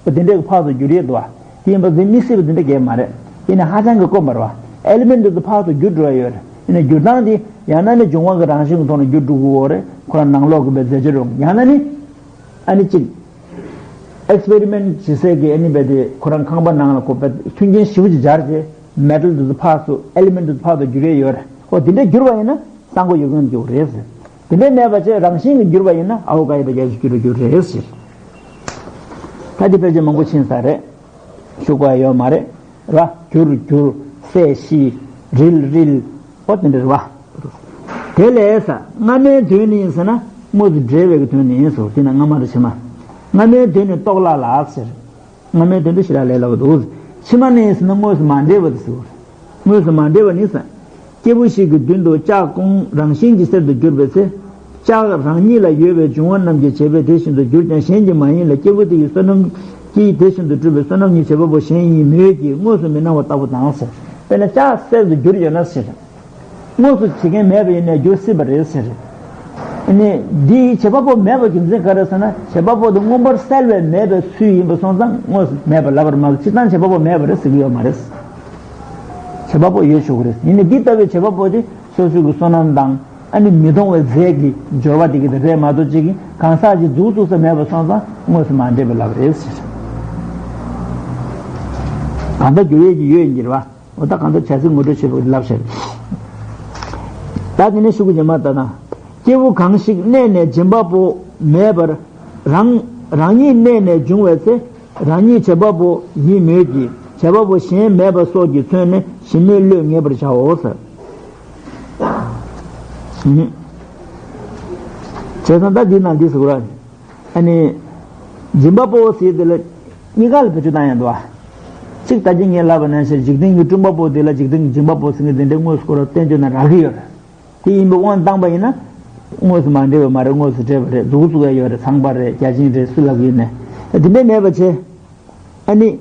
རེད། དེ་འདྲའི་ཕར་ཚུར་འགྱུར་ཡས་འདུག་བ། དེ་ཡིན་པ་ཚོས་མི་སྲིད་པ་དེ་འདྲ་གས་མ་རེད། ཡིན་ནའི་ཧ་ཅང་གི་དཀོན་པ་རེད་བ། ཨེ་ལི་མེན་ཊི་དེ་ཚོ་ཕར་ཚུར་འགྱུར་འགྲོ་ཡ་ཡོད་རེད། ཡིན་ནའི་འགྱུར་སྟངས་དེ་ཡང་ན་ནི་འབྱུང་བ་གི་རང་བཞིན་གྱི་ཐོག་ནས་འགྱུར་འགྲོ་གི་ཡོད་རེད། ཁོ་རང་ནང་ལོགས་ཀྱི་བའི་རྫས་སྦྱོར་རུང་། ཡང་ན་ནི། ཨ་ནི་གཅིག་ཨེག་སི་པེ་རི་མེན་ཊི་བྱེད་སའི་གི་ཨ་ནི་བའི་དེ་ཁོ་རང་ཁང་པ་ནང་ལ་ཁོ་བའི་མཐུན་རྐྱེན་ཞེ་པོ་ཅིག་སྦྱར་རྗེས་མེ་ཊལ་དེ་ཚོ་ཕར་ཚུར་ཨེ་ལི་མེན་ཊི་དེ་ཚོ་ཕར་ཚུར་འགྱུར་ཡས་ཡོད་རེད། ཨོ་དེ་འདྲ་འགྱུར་བ་ཡིན་ན། གསང་སྒོ་ཡོད་མཁན་འགྱུར་རེད་ཟེར། དེ་འདྲའི་མེད་པ་བྱས་རང་བཞིན་གྱིས་འགྱུར་བ་ཡིན་ན་ཨ་ཧོ་ག་ཡེ་བ་རྒྱ་ཆུ་སྐྱུར་རུ་འགྱུར་རེད་ཟེར། ད་འདི་ཕལ་ཆེར་མང་པོ་ཕྱིན་ས་རེད། ཤུགས་པ་ཡོད་མ་རེད། ར་འགྱུར་འགྱུར། སད་ཤི། རིལ་རིལ། ཨོ་དེ་འདྲ་རེད་བ། དེ་ལས་ས་སྔ་མའི་དོན་ནི་ཡིན་ཟེར་ན་དངོས་སུ་འབྲེལ་བའི་གི་དོན་ནི་ཡིན་ཟེར། དེ་ན་སྔ་མ་རེད་ཕྱི་མ། སྔ་མའི་དོན་ནི་རྟོགས་སླ་ལ་ཟེར། སྔ་མའི་དོན་དུ་ཞེ་དྲག་ལས་སླ་བ་འདུག། ཕྱི་མ་ནི་ཟེར་ན་དངོས་སུ་མ་འབྲེལ་བ་དེ་ཟེར། དངོས་སུ་མ་འབྲེལ་བ་ནི་ཟེར། སྐྱེས་བུ་ཞིག་གི་མདུན་དུ་ལྕགས་ཀོང་རང་བཞིན་གྱིས་གསེར་དུ་གྱུར་པའི་ཚེ། ལྕགས་རང་ཉིད་ལ་ཡོད་པའི་འབྱུང་བ་རྣམས་ཀྱི་བྱེད་པས་དེ་བཞིན་དུ་གྱུར་ཀྱང་གཞན་གྱིས་མ་ཡིན་ལ། སྐྱེས་བུ་དེ་ཡི་བསོད་ནམས་ཀྱིས་དེ་བཞིན་དུ་གྲུབ་པའི་བསོད་ནམས་ཉིད་བྱེད་པ་པོ་གཞན་ཡིན་མོད་ཀྱི་དངོས་སུ་མི་སྣང་བ་ལྟ་བུ་དང་ཟེར། དཔེར་ན་ལྕགས་གསེར་དུ་གྱུར་ཡོད་ན་ཟེར། དངོས་སུ་བྱེད་མཁན་མེད་པ་ཡིན་ནའི་འགྱུར་སྲིད་པ་རེད་ཟེར། ཨ་ནི་འདིའི་བྱེད་པ་པོ་མེད་པ་རྒྱུ་མཚན་ག་རེ་ཟེར་ན། བྱེད་པ་པོ་དེ་མངོན་པར་གསལ་བའི་མེད་པའི་ཚུལ་ཡིན་པ་སོང་ཙང་དངོས་སུ་མེད་པ་ལབ་པར་མ་གཏོགས་སྤྱིར་བཏང་བྱེད་པ་པོ་མེད་པ་རེད་ཟེར་གྱི་ཡོད་མ་རེད། བྱེད་པ་པོ་ཡོད་ཆོག་གི་རེད། ཡིན་ནའི་འདི་ལྟ་བུའི་བྱེད་པ་པོ་དེ་སོ་སོའི་གི་བསོད་ནམས་དང་ཨ་ནི་མི་མཐོང་བའི་རྫས་ཀྱི་སྦྱོར་བ་དེ་གི་དེ་རེད་མ་གཏོགས་གཅིག་གིས་གང་ཟག་གཅིག་རྫུ་འཕྲུལ་ས་མེད་པ་སོང་ཙང་དངོས་སུ་མ་འདྲེས་པ་ལབ་རེད་ཟེར། གང་ལྟར་འགྱུར་ཡས་ཀྱི་ཡོད་ཡིན་གྱི་རེད་བ། འོ་ད་གང་ལྟར་བྱ་ཚིག་ངོ་སྤྲོད་བྱེད་པ་ལབ་ཤེར། ད་དེ་ནས་ཤུ་གུ་རྗེས་མ་ལྟ་ན། སྐྱེས་བུ་གང་ཞིག་གནས་ནས་འབྱིན་པ་པོ་མེད་པར་རང་རང་ཉིད་གནས་ནས་འབྱུང་བའི་ཚེ་རང་ཉིད་བྱེད་པ་པོ་ཡིན་མོད་ཀྱི་བྱེད་པ་པོ་གཞན་མེད་པ་སོགས་ཀྱིས་མཚོན་ནས་གཞི་མེད་བློས་ངེས་པར་བྱའོ་ཟེར། བྱས་ཙང་ད་འདི་ནང་འདི་ཟེར་གོ་ར། ཨ་ནི། སྦྱིན་པ་པོ་ཟེར་དེ་ལ་གཉིས་ཀ་ལ་བེད་སྤྱོད་བཏང་ཡང་འདུག་ཨ། གཅིག་ད་གིན་ངས་ལབ་པ་ནང་བཞིན་འཇིག་རྟེན་གྱི་སྤྲུལ་པ་པོ་དེ་ལ་འཇིག་རྟེན་གྱི་སྦྱིན་པ་པོ་ཟེར་མཁན་དེ་འདྲའི་དངོས་སུ་ཁོ་རང་བསྟན་བཅོས་ནང་རག་གི་ཡོད་རེད། དེ་ཡིན་པའི་དབང་བཏང་པ་ཡིན་ན། དངོས་སུ་མ་འབྲེལ་བ་མ་རེད། དངོས་སུ་འབྲེལ་བ་རེད། མཛུབ་གུ་བཙུགས་ཡ་ཡོད་རེད། ཚངས་པ་རེད། བརྒྱ་བྱིན་རེད། སུ་ལབ་ཀྱི་ཡིན་ནའི་དེ་འདྲ་མེད་པ་བྱས། ཨ་ནི།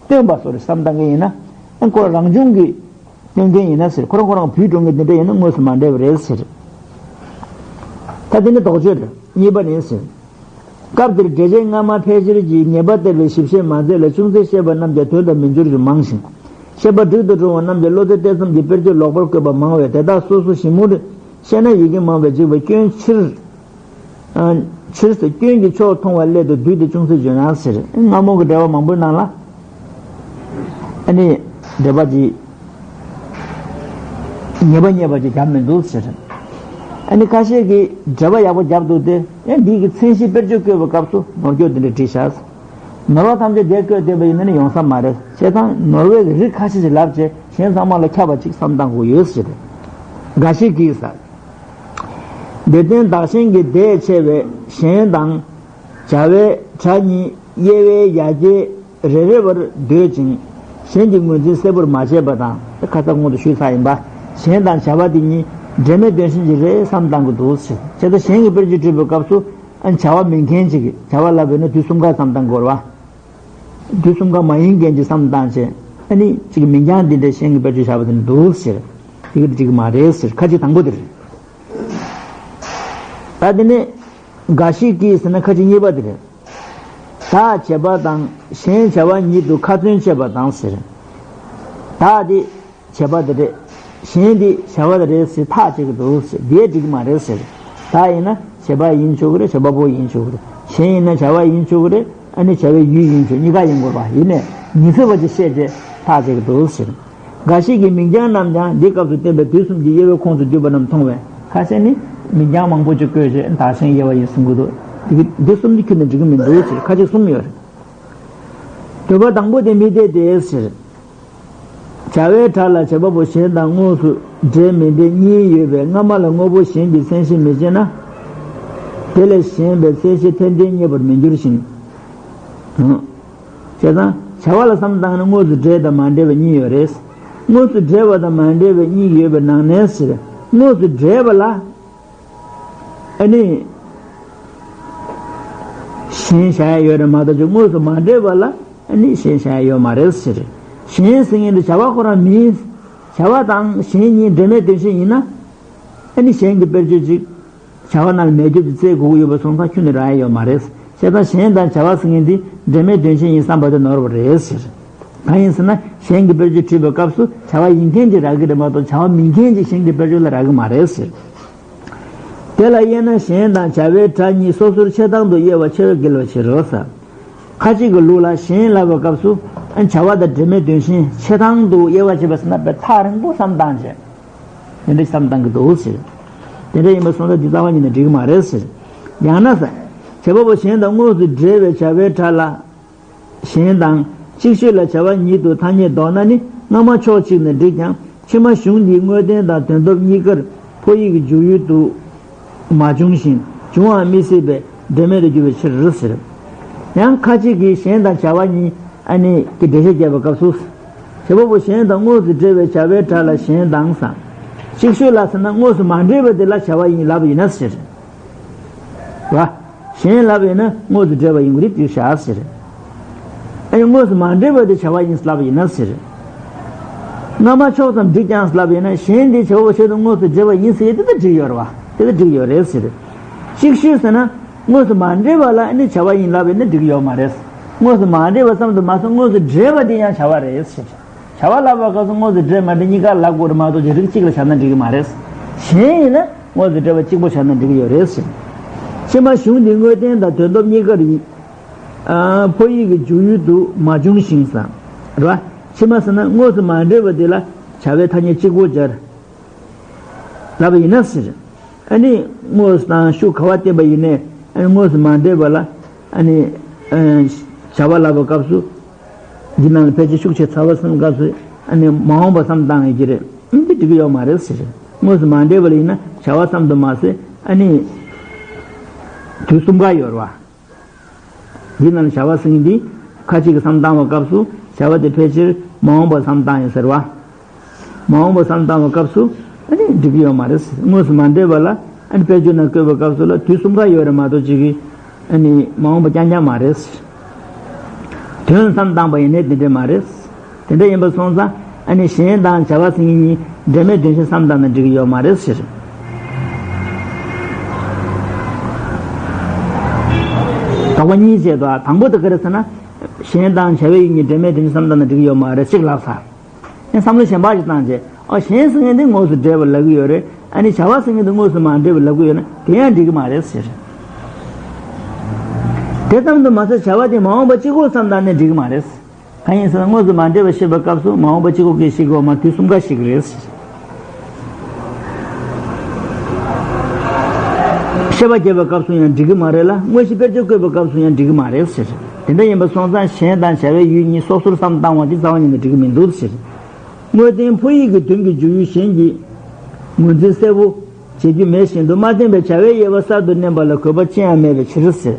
སྟོན་པ་སོགས་རེད་བསམ་བཏང་གི་ཡིན་ན། ཨ་ཁོ་རང་བྱུང་གི་སྟོན་མཁན་ཡིན་ན་ཟེར། ཁོ་རང་ཁོ་རང་བུད་འགྲོ་མཁན་དེ་འདྲ་ཡིན་ན་དངོས་སུ་མ་འབྲེལ་བ་རེད་ཟེར། ད་དེ་ནི་དོགས་གཅོད་རེད། གཉིས་པ་ནི་ཟེར། སྐབས་འདིར་འགྲེལ་བྱེད་སྔ་མ་ཕལ་ཆེར་གྱིས་ངེས་པ་སྟེར་བའི་ཞིབ་བཤད་མ་མཛད་ལ། ཅུང་ཟད་བཤད་པ་རྣམས་ཀྱང་དོན་དང་མི་འབྱོར་རྒྱུ་མང་ཞིང་། བཤད་པ་འགྲིག་ཏུ་འགྲོ་བ་རྣམས་ཀྱང་བློ་རྩེ་གཏད་མཚམས་ཀྱི་དཔེར་བརྗོད་ལོག་པར་བཀོད་པ་མང་བས། དེ་དག་སོ་སོ་ཞིབ་མོར་བཤད་ན་ཡི་གེ་མང་བས་འཇིགས་པས་སྐྱོན་ཕྱིར། ཨ། ཕྱིར་ཟེར། སྐྱོན་གྱི་ཕྱོགས་མཐོང་བ་སླད་དུ་བསྡུས་ཏེ་ཅུང་ཟད་བརྗོད་ན་ཟེར། སྔ་མོ་གི་འགྲེལ་པ་མང་པོའི་ནང་ལ། ཨ་ནི། འགྲེལ་པ་ཅིག་ཉེས་པ་རྙེད་པ་ཅིག་བརྒྱབ་མི་འདུག་ཟེར། ཨ་ནི་ཁ་ཤས་ཀྱིས་འགྲེལ་པ་ཡག་པོ་བརྒྱབ་འདུག་སྟེ། ཨེ། འདི་གི་མཚན་གཞི་དཔེར་བརྗོད་བཀོད་པའི་སྐབས་སུ་ནོར་སྐྱོན་དེ་འདྲ་བྲིས་བཞག་ནོར་བ་ཐམས་ཅད་དེ་བཀོད་བསྡད་པ་ཡིན་ན་ནི་ཡོང་ས་མ་རེད། བྱས་ཙང་ནོར་བའི་རིགས་ཁ་ཤས་ཤིག་ལབ་བྱས། གཞན་ཚང་མ་ལ་ཁྱབ་པ་ཅིག་བསམ་བཏང་དགོས་ཡོད་ཟེར། འགའ་ཞིག་གིས་ཟེར། འདིར་བསྟན་བདག་གཞན་གྱི་ཟླས་ཕྱེ་བའི་གཞན་དང་བྱ་བའི་སྒྲ་གཉིས་དབྱེ་བའི་ཡ་གྱལ་རེ་རེ་བར་འདོད་ཅིང་། གཞན་གྱི་ངོས་འཛིན་གསལ་པོར་མ་བྱས་པ་དང་། ཁ་ས་སྔོན་དུ་ཞུས་ཚར་ཡིན་པ། གཞན་དང་བྱ་བ་དེ་གཉིས་འབྲེལ་མེད་དོན་གཞན་ཅིག་རེད་བསམ་བཏང་གི་འདུག་ཟེར། བྱས་ཙང་གཞན་གྱི་དཔེར་བརྗོད་བྲིས་པའི་སྐབས་སུ། ཨ། བྱ་བ་མིན་མཁན་ཅིག་གི་བྱ་བ་ལབ་པ་ཡིན་ན་དུས་གསུམ་ཀ་བསམ་བཏང་དགོས་རེད་བ། དུས་གསུམ་ཀ་མ་ཡིན་མཁན་ཅིག་བསམ་བཏང་བྱས། ཨ་ནི་ཅིག་མིང་རྐྱང་འདི་འདྲ་གཞན་གྱི་དཔེར་བརྗོད་བཞག་པ་དེ་འདུག་ཟེར། དེ་གི་འགྲིག་གི་མ་རེད་ཟེར། ཁ་ཅིག་དང་པོ་དེ་རེད། ད་དེ་ནས་འགའ་ཞིག་གིས་ཟེར་ན་ཁ་ཅིག་གཉིས་པ་དེ་རེད། བདག་བྱེད་པ་དང་གཞན་བྱ་བ་ཉིད་དུ་ཁ་ཚོན་བཅད་པ་དང་ཟེར། བདག་དེ་བྱེད་པ་དེ་རེད། གཞན་དེ་བྱ་བ་དེ་རེད་ཟེར་ཐག་བཅད་ཀྱི་འདུག་ཟེར། དེ་འགྲིག་གི་མ་རེད་ཟེར། བདག་ཡིན་ན་བྱེད་པ་ཡིན་ཆོག་གི་རེད། བྱེད་པ་པོ་ཡིན་ཆོག་གི་རེད། གཞན་ཡིན་ན་བྱ་བ་ཡིན་ཆོག་གི་རེད། ཨ་ནི་བྱ་བའི་ཡུལ་ཡིན་ཆོག་གཉིས་ཀ་ཡིན་དགོས་པ་ཡིན་ནས་ཉི་ཚེ་བ་ཅིག་བཤད་རྗེས་ཐག་བཅད་ཀྱི་འདུག་ཟེར། འགའ་ཞིག་གིས་མིང་རྐྱང་རྣམས་ཀྱང་འདི་སྐབས་སུ་བསྟན་པའི་དུས་གསུམ་གྱི་དབྱེ་བའི་ཁོངས་སུ་འདུས་པ་རྣམས་མཐོང་བས། ཁ་ཤས་ནི་མིང་རྐྱང་མང་པོ་ཅིག་བཀོད་རྗེས་བདག་གཞན་དབྱེ་བ་ཡིན་གསུང་གི་འདུག་དེ་གི་འདི་གསུམ་གྱི་ཁྱོན་ནས་འགྲིག་གི་མི་འདུག་ཅེས་ཁ་ཅིག་གསུངས་ཡོད་རེད། འདོད་པ་དང་པོ་དེ་མི་འཐད་དེ་ཟེར། བྱ་བའི་སྒྲ་ལ་བྱེད་པ་པོ་གཞན་དང་དངོས་སུ་འབྲེལ་མི་འབྲེལ་གཉིས་ཡོད་པས། སྔ་མ་ལ་དངོས་པོ་གཞན་གྱི་མཚན་གཞི་མི་བྱེད་ན། དེ་ལས་གཞན་པའི་མཚན་གཞི་ཐེར་འདོན་རྙེད་པར་མི་འགྱུར་ཞིང་། བྱས་ཙང་བྱ་བ་ལ་བསམ་བཏང་ན་དངོས་སུ་འབྲེལ་དང་མ་འབྲེལ་བ་གཉིས་ཡོད་རེད། དངོས་སུ་འབྲེལ་བ་དང་མ་འབྲེལ་བ་གཉིས་ཡོད་པའི་ནང་ནས་ཟེར། དངོས་སུ་འབྲེལ་བ་ལ། ཨ་ནི། གཞན་བཞག་ཡ་ཡོད་རེད་མ་གཏོགས་ཀྱི་དངོས་སུ་མ་འབྲེལ་བ་ལ་ཨ་ནི་གཞན་བཞག་ཡ་ཡོད་མ་རེད་ཟེར། གཞན་ཟེར་མཁན་དེ་བྱ་བ་ཁོ་རང་མིན། བྱ་བ་དང་གཞན་གཉིས་འབྲེལ་མེད་དོན་གཞན་ཡིན་ན། ཨ་ནི་གཞན་གྱི་དཔེར་བརྗོད་ཅིག་བྱ་བ་རྣམས་མེད་སྐྱོབ་ཀྱི་རྩལ་དགོས་ཀྱི་ཡོད་པ་སོང་ཙང་ཁྱོན་ནས་རག་ཡ་ཡོད་མ་རེད། བྱས་ཙང་གཞན་དང་བྱ་བ་ཟེར་མཁན་དེ་འབྲེལ་མེད་དོན་གཞན་ཡིན་བསམ་པ་དེ་ནོར་བ་རེད་ཟེར། གང་ཡིན་ཟེར་ན་གཞན་གྱི་དཔེར་བརྗོད་བྲིས་པའི་སྐབས་སུ་བྱ་བ་ཡིན་མཁན་ཅིག་རག་གི་རེད་མ་གཏོགས་བྱ་བ་མིན་མཁན་ཅིག་གཞན་གྱི་དཔེར་བརྗོད་ལ་རག་གི་མ་རེད་ཟེར། དེ་ལ་དབྱེ་ན་གཞན་དང་བྱ་བའི་སྒྲ་གཉིས་སོ་སོར་ཕྱེ་སྟངས་དུ་དབྱེ་བ་ཕྱེ་བས་འགལ་བའི་ཕྱིར་རོ་ཟེར། ཁ་ཅིག་གི་ལུགས་ལ་གཞན་ལབ་པའི་སྐབས་སུ་ཨ་བྱ་བ་དང་འབྲེལ་མེད་དོན་གཞན་ཕྱེ་སྟངས་དུ་དབྱེ་བ་ཕྱེ་བ་ཟེར་ན་དཔེ་ཐག་རིང་པོ་བསམ་སྟངས་བྱས། དེ་འདྲ་བསམ་སྟངས་ཀྱི་འདུག་ཟེར། དེ་འདྲ་ཡིན་པ་སོང་ཙང་འདི་རྩ་བ་ཉིད་ནས་འགྲིག་གི་མ་རེད་ཟེར། ཡང་ན་ཟེར། བྱེད་པ་པོ་གཞན་དང་དངོས་སུ་འབྲེལ་བའི་བྱ་བའི་སྒྲ་ལ། གཞན་དང་། ཅིག་ཤོས་ལ་བྱ་བ་ཉིད་དུ་ཐ་སྙད་འདོགས་ན་ནི་སྔ་མ་ཕྱོགས་གཅིག་ནས་འགྲིག་ཀྱང་ཕྱི་མ་གཞུང་འདིའི་དངོས་བསྟན་དང་དོན་སྟོབས་གཉིས་ཀར་ཕོ་ཡིག་གི་འཇུག་ཡུལ་དུ་མ་བྱུང་ཞིང་འབྱུང་བའང་མི་སྲིད་པས་འབྲེལ་མེད་དུ་འགྱུར་བའི་ཕྱིར་ཟེར། ཡང་ཁ་ཅིག་གིས་གཞན་དང་བྱ་བ་གཉིས་ཨ་ནི་གི་འགྲེལ་བཤད་བརྒྱབ་པའི་སྐབས་སུ། བྱེད་པ་པོ་གཞན་དང་དངོས་སུ་འབྲེལ་བའི་བྱ་བའི་སྒྲ་ལ་གཞན་དང་ཟེར། ཅིག་ཤོས་ལ་ཟེར་ན་དངོས་སུ་མ་འབྲེལ་བ་དེ་ལ་བྱ་བ་ཡིན་ལབ་པ་ཡིན་ན་ཟེར། བ། གཞན་ལབ་པ་ཡིན་ན་དངོས་སུ་འབྲེལ་བ་ཡིན་དགོས་རེད་དེ་བཞག་ཟེར། ཨ་ནི་དངོས་སུ་མ་འབྲེལ་བ་དེ་བྱ་བ་ཡིན་ལབ་པ་ཡིན་ན་ཟེར། སྔ་མ་ཕྱོགས་ཙམ་འགྲིག་ཀྱང་ལབ་པ་ཡིན་ན་གཞན་དེ་བྱེད་པ་པོ་གཞན་དང་དངོས་སུ་འབྲེལ་བ་ཡིན་ཟེར་དེ་ད་འགྲིག་ཡོད་རེད་བ། དེ་ད་འགྲིག་ཡོད་རེད་ཟེར། ཅིག་ཤོས་ཟེར་ན་དངོས་སུ་མ་འབྲེལ་བ་ལ་ཨ་ནི་བྱ་བ་ཡིན་ལབ་པ་ཡིན་ན་འགྲིག་ཡོད་མ་རེད། དངོས་སུ་མ་འབྲེལ་བ་ཙམ་དུ་མ་ཟད་དངོས་སུ་འབྲེལ་བ་དེ་ཡང་བྱ་བ་རེད་ཟེར། བྱ་བ་ལབ་པ་སྐབས་སུ་དངོས་སུ་འབྲེལ་མ་འབྲེལ་གཉིས་ཀ་ལབ་དགོས་རེད་མ་གཏོགས་ཀྱི་རིགས་གཅིག་ལ་བཞག་ན་འགྲིག་གི་མ་རེད། གཞན་ཡིན་ན་དངོས་སུ་འབྲེལ་བ་གཅིག་པོ་བཞག་ན་འགྲིག་གི་ཡོད་རེད་ཟེར། ཕྱི་མ་གཞུང་འདིའི་དངོས་བསྟན་དང་དོན་སྟོབས་གཉིས་ཀར་ཡིན། ཨ། ཕོ་ཡིག་གི་འཇུག་ཡུལ་དུ་མ་བྱུང་ཞིང་ཟེར། རེད་བ། ཕྱི་མ་ཟེར་ན་དངོས་སུ་མ་འབྲེལ་བ་དེ་ལ་བྱ་བའི་ཐ་སྙད་གཅིག་པོ་སྦྱར། ལབ་པ་ཡིན་ན་ཟེར། ཨ་ནི་དངོས་སུ་དང་ཤུགས་ག་བ་བསྟན་པ་ཡིན་ནའི་ཨ་ནི་དངོས་སུ་མ་འབྲེལ་བ་ལ་ཨ་ནི་ཨ་བྱ་བ་ལབ་པའི་སྐབས་སུ། འདི་ནང་ལ་ཕལ་ཆེར་ཤུགས་ཆེ་ཚ་བ་བསམ་སྐབས་སུ་ཨ་ནི་མ་འོངས་པ་བསམ་བཏང་ཡོད་ཀྱི་རེད། འདི་འགྲིག་གི་ཡོད་མ་རེད་ཟེར། དངོས་སུ་མ་འབྲེལ་བ་ལ་ཡིན་ན་བྱ་བ་ཙམ་དུ་མ་ཟད་ཨ་ནི་དུས་གསུམ་ཀ་ཡོད་རེད་བ། འདི་ནང་བྱ་བ་ཟེར་མཁན་འདི་ཁ་ཅིག་གིས་བསམ་བཏང་བའི་སྐབས་སུ་བྱ་བ་དེ་ཕལ་ཆེར་མ་འོངས་པ་བསམ་བཏང་ཡོད་ཟེར་བ། མ་འོངས་པ་བསམ་བཏང་བའི་སྐབས་སུ་ ཨ་ནི་འགྲིག་གི་ཡོད་མ་རེད། དངོས་སུ་མ་འདྲེས་པ་ལ་ཨ་ནི་དཔེར་བརྗོད་ནང་བཀོད་པ་སྐབས་སུ་ལ་དུས་གསུམ་ཀ་ཡོད་རེད་མ་གཏོགས་ཅིག་གིས་ཨ་ནི་མ་འོངས་པ་རྐྱང་རྐྱང་མ་རེད། དོན་བསམ་བཏང་པ་ཡིན་ནའི་དེ་འདྲས་མ་རེད། དེ་འདྲ་ཡིན་པ་སོང་ཙང་ཨ་ནི་གཞན་དང་བྱ་བ་ཟེར་མཁན་གཉིས་འབྲེལ་མེད་དོན་གཞན་བསམ་བཏང་ན་འགྲིག་གི་ཡོད་མ་རེད་ཟེར། དོགས་པ་གཉིས་བྱས་འདུག་དང་པོ་དེ་ག་རེ་ཟེར་ན། གཞན་དང་བྱ་བའི་ཡུལ་གཉིས་འབྲེལ་མེད་དོན་གཞན་བསམ་བཏང་ན་འགྲིག་གི་ཡོད་མ་རེད་ཅིག་ལབ་ས། ཨེ་བསམ་བློ་གཞན་པ་ཞིག་བཏང་རྗེས་ཨ་གཞན་ཟེར་མཁན་དེ་དངོས་སུ་འབྲེལ་བ་ལབ་ཀྱི་ཡོད་རེད། ཨ་ནི་བྱ་བ་ཟེར་མཁན་དེ་དངོས་སུ་མ་འབྲེལ་བ་ལབ་ཀྱི་ཡོད་ན་དེ་ཡང་འགྲིག་གི་མ་རེད་ཟེར། དེ་ཙམ་དུ་མ་ཟད་བྱ་བ་དེ་མ་འོངས་པ་གཅིག་པོར་བསམ་བཏང་ནས་འགྲིག་གི་མ་རེད། གང་ཡིན་ཟེར་ན་དངོས་སུ་མ་འབྲེལ་བ་བཤད་པའི་སྐབས་སུ་མ་འོངས་པ་གཅིག་པོ་སྐད་ཤེས་དགོས་མ་དུས་གསུམ་ཀ་ཤེས་ཀྱི་རེད། བཤད་པ་རྒྱབ་པའི་སྐབས་སུ་ཡང་འགྲིག་གི་མ་རེད་ལ་དངོས་གཞི་དཔེར་བརྗོད་བཀོད་པའི་སྐབས་སུ་ཡང་འགྲིག་གི་མ་རེད་ཟེར། དེ་འདྲ་ཡིན་པ་སོང་ཙང་གཞན་དང་བྱ་བའི་ཡུལ་གཉིས་སོ་སོར་བསམ་བཏང་བ་དེ་རྩ་བ་ཉིད་ནས་འགྲིག་གི་མི་འདུག་ཟེར། དངོས་བསྟན་ཕོ་ཡིག་གི་དོན་གྱི་འཇུག་ཡུལ་གཞན་གྱི་ངོས་འཛིན་གསལ་པོ་བྱེད་རྒྱུ་མེད་བཞིན་དུ་མ་བསྟན་པའི་བྱ་བའི་དབྱེ་བ་གསར་དུ་བསྣན་པ་ལ་དགོས་པ་ཅི་ཡང་མེད་པའི་ཕྱིར་ཟེར།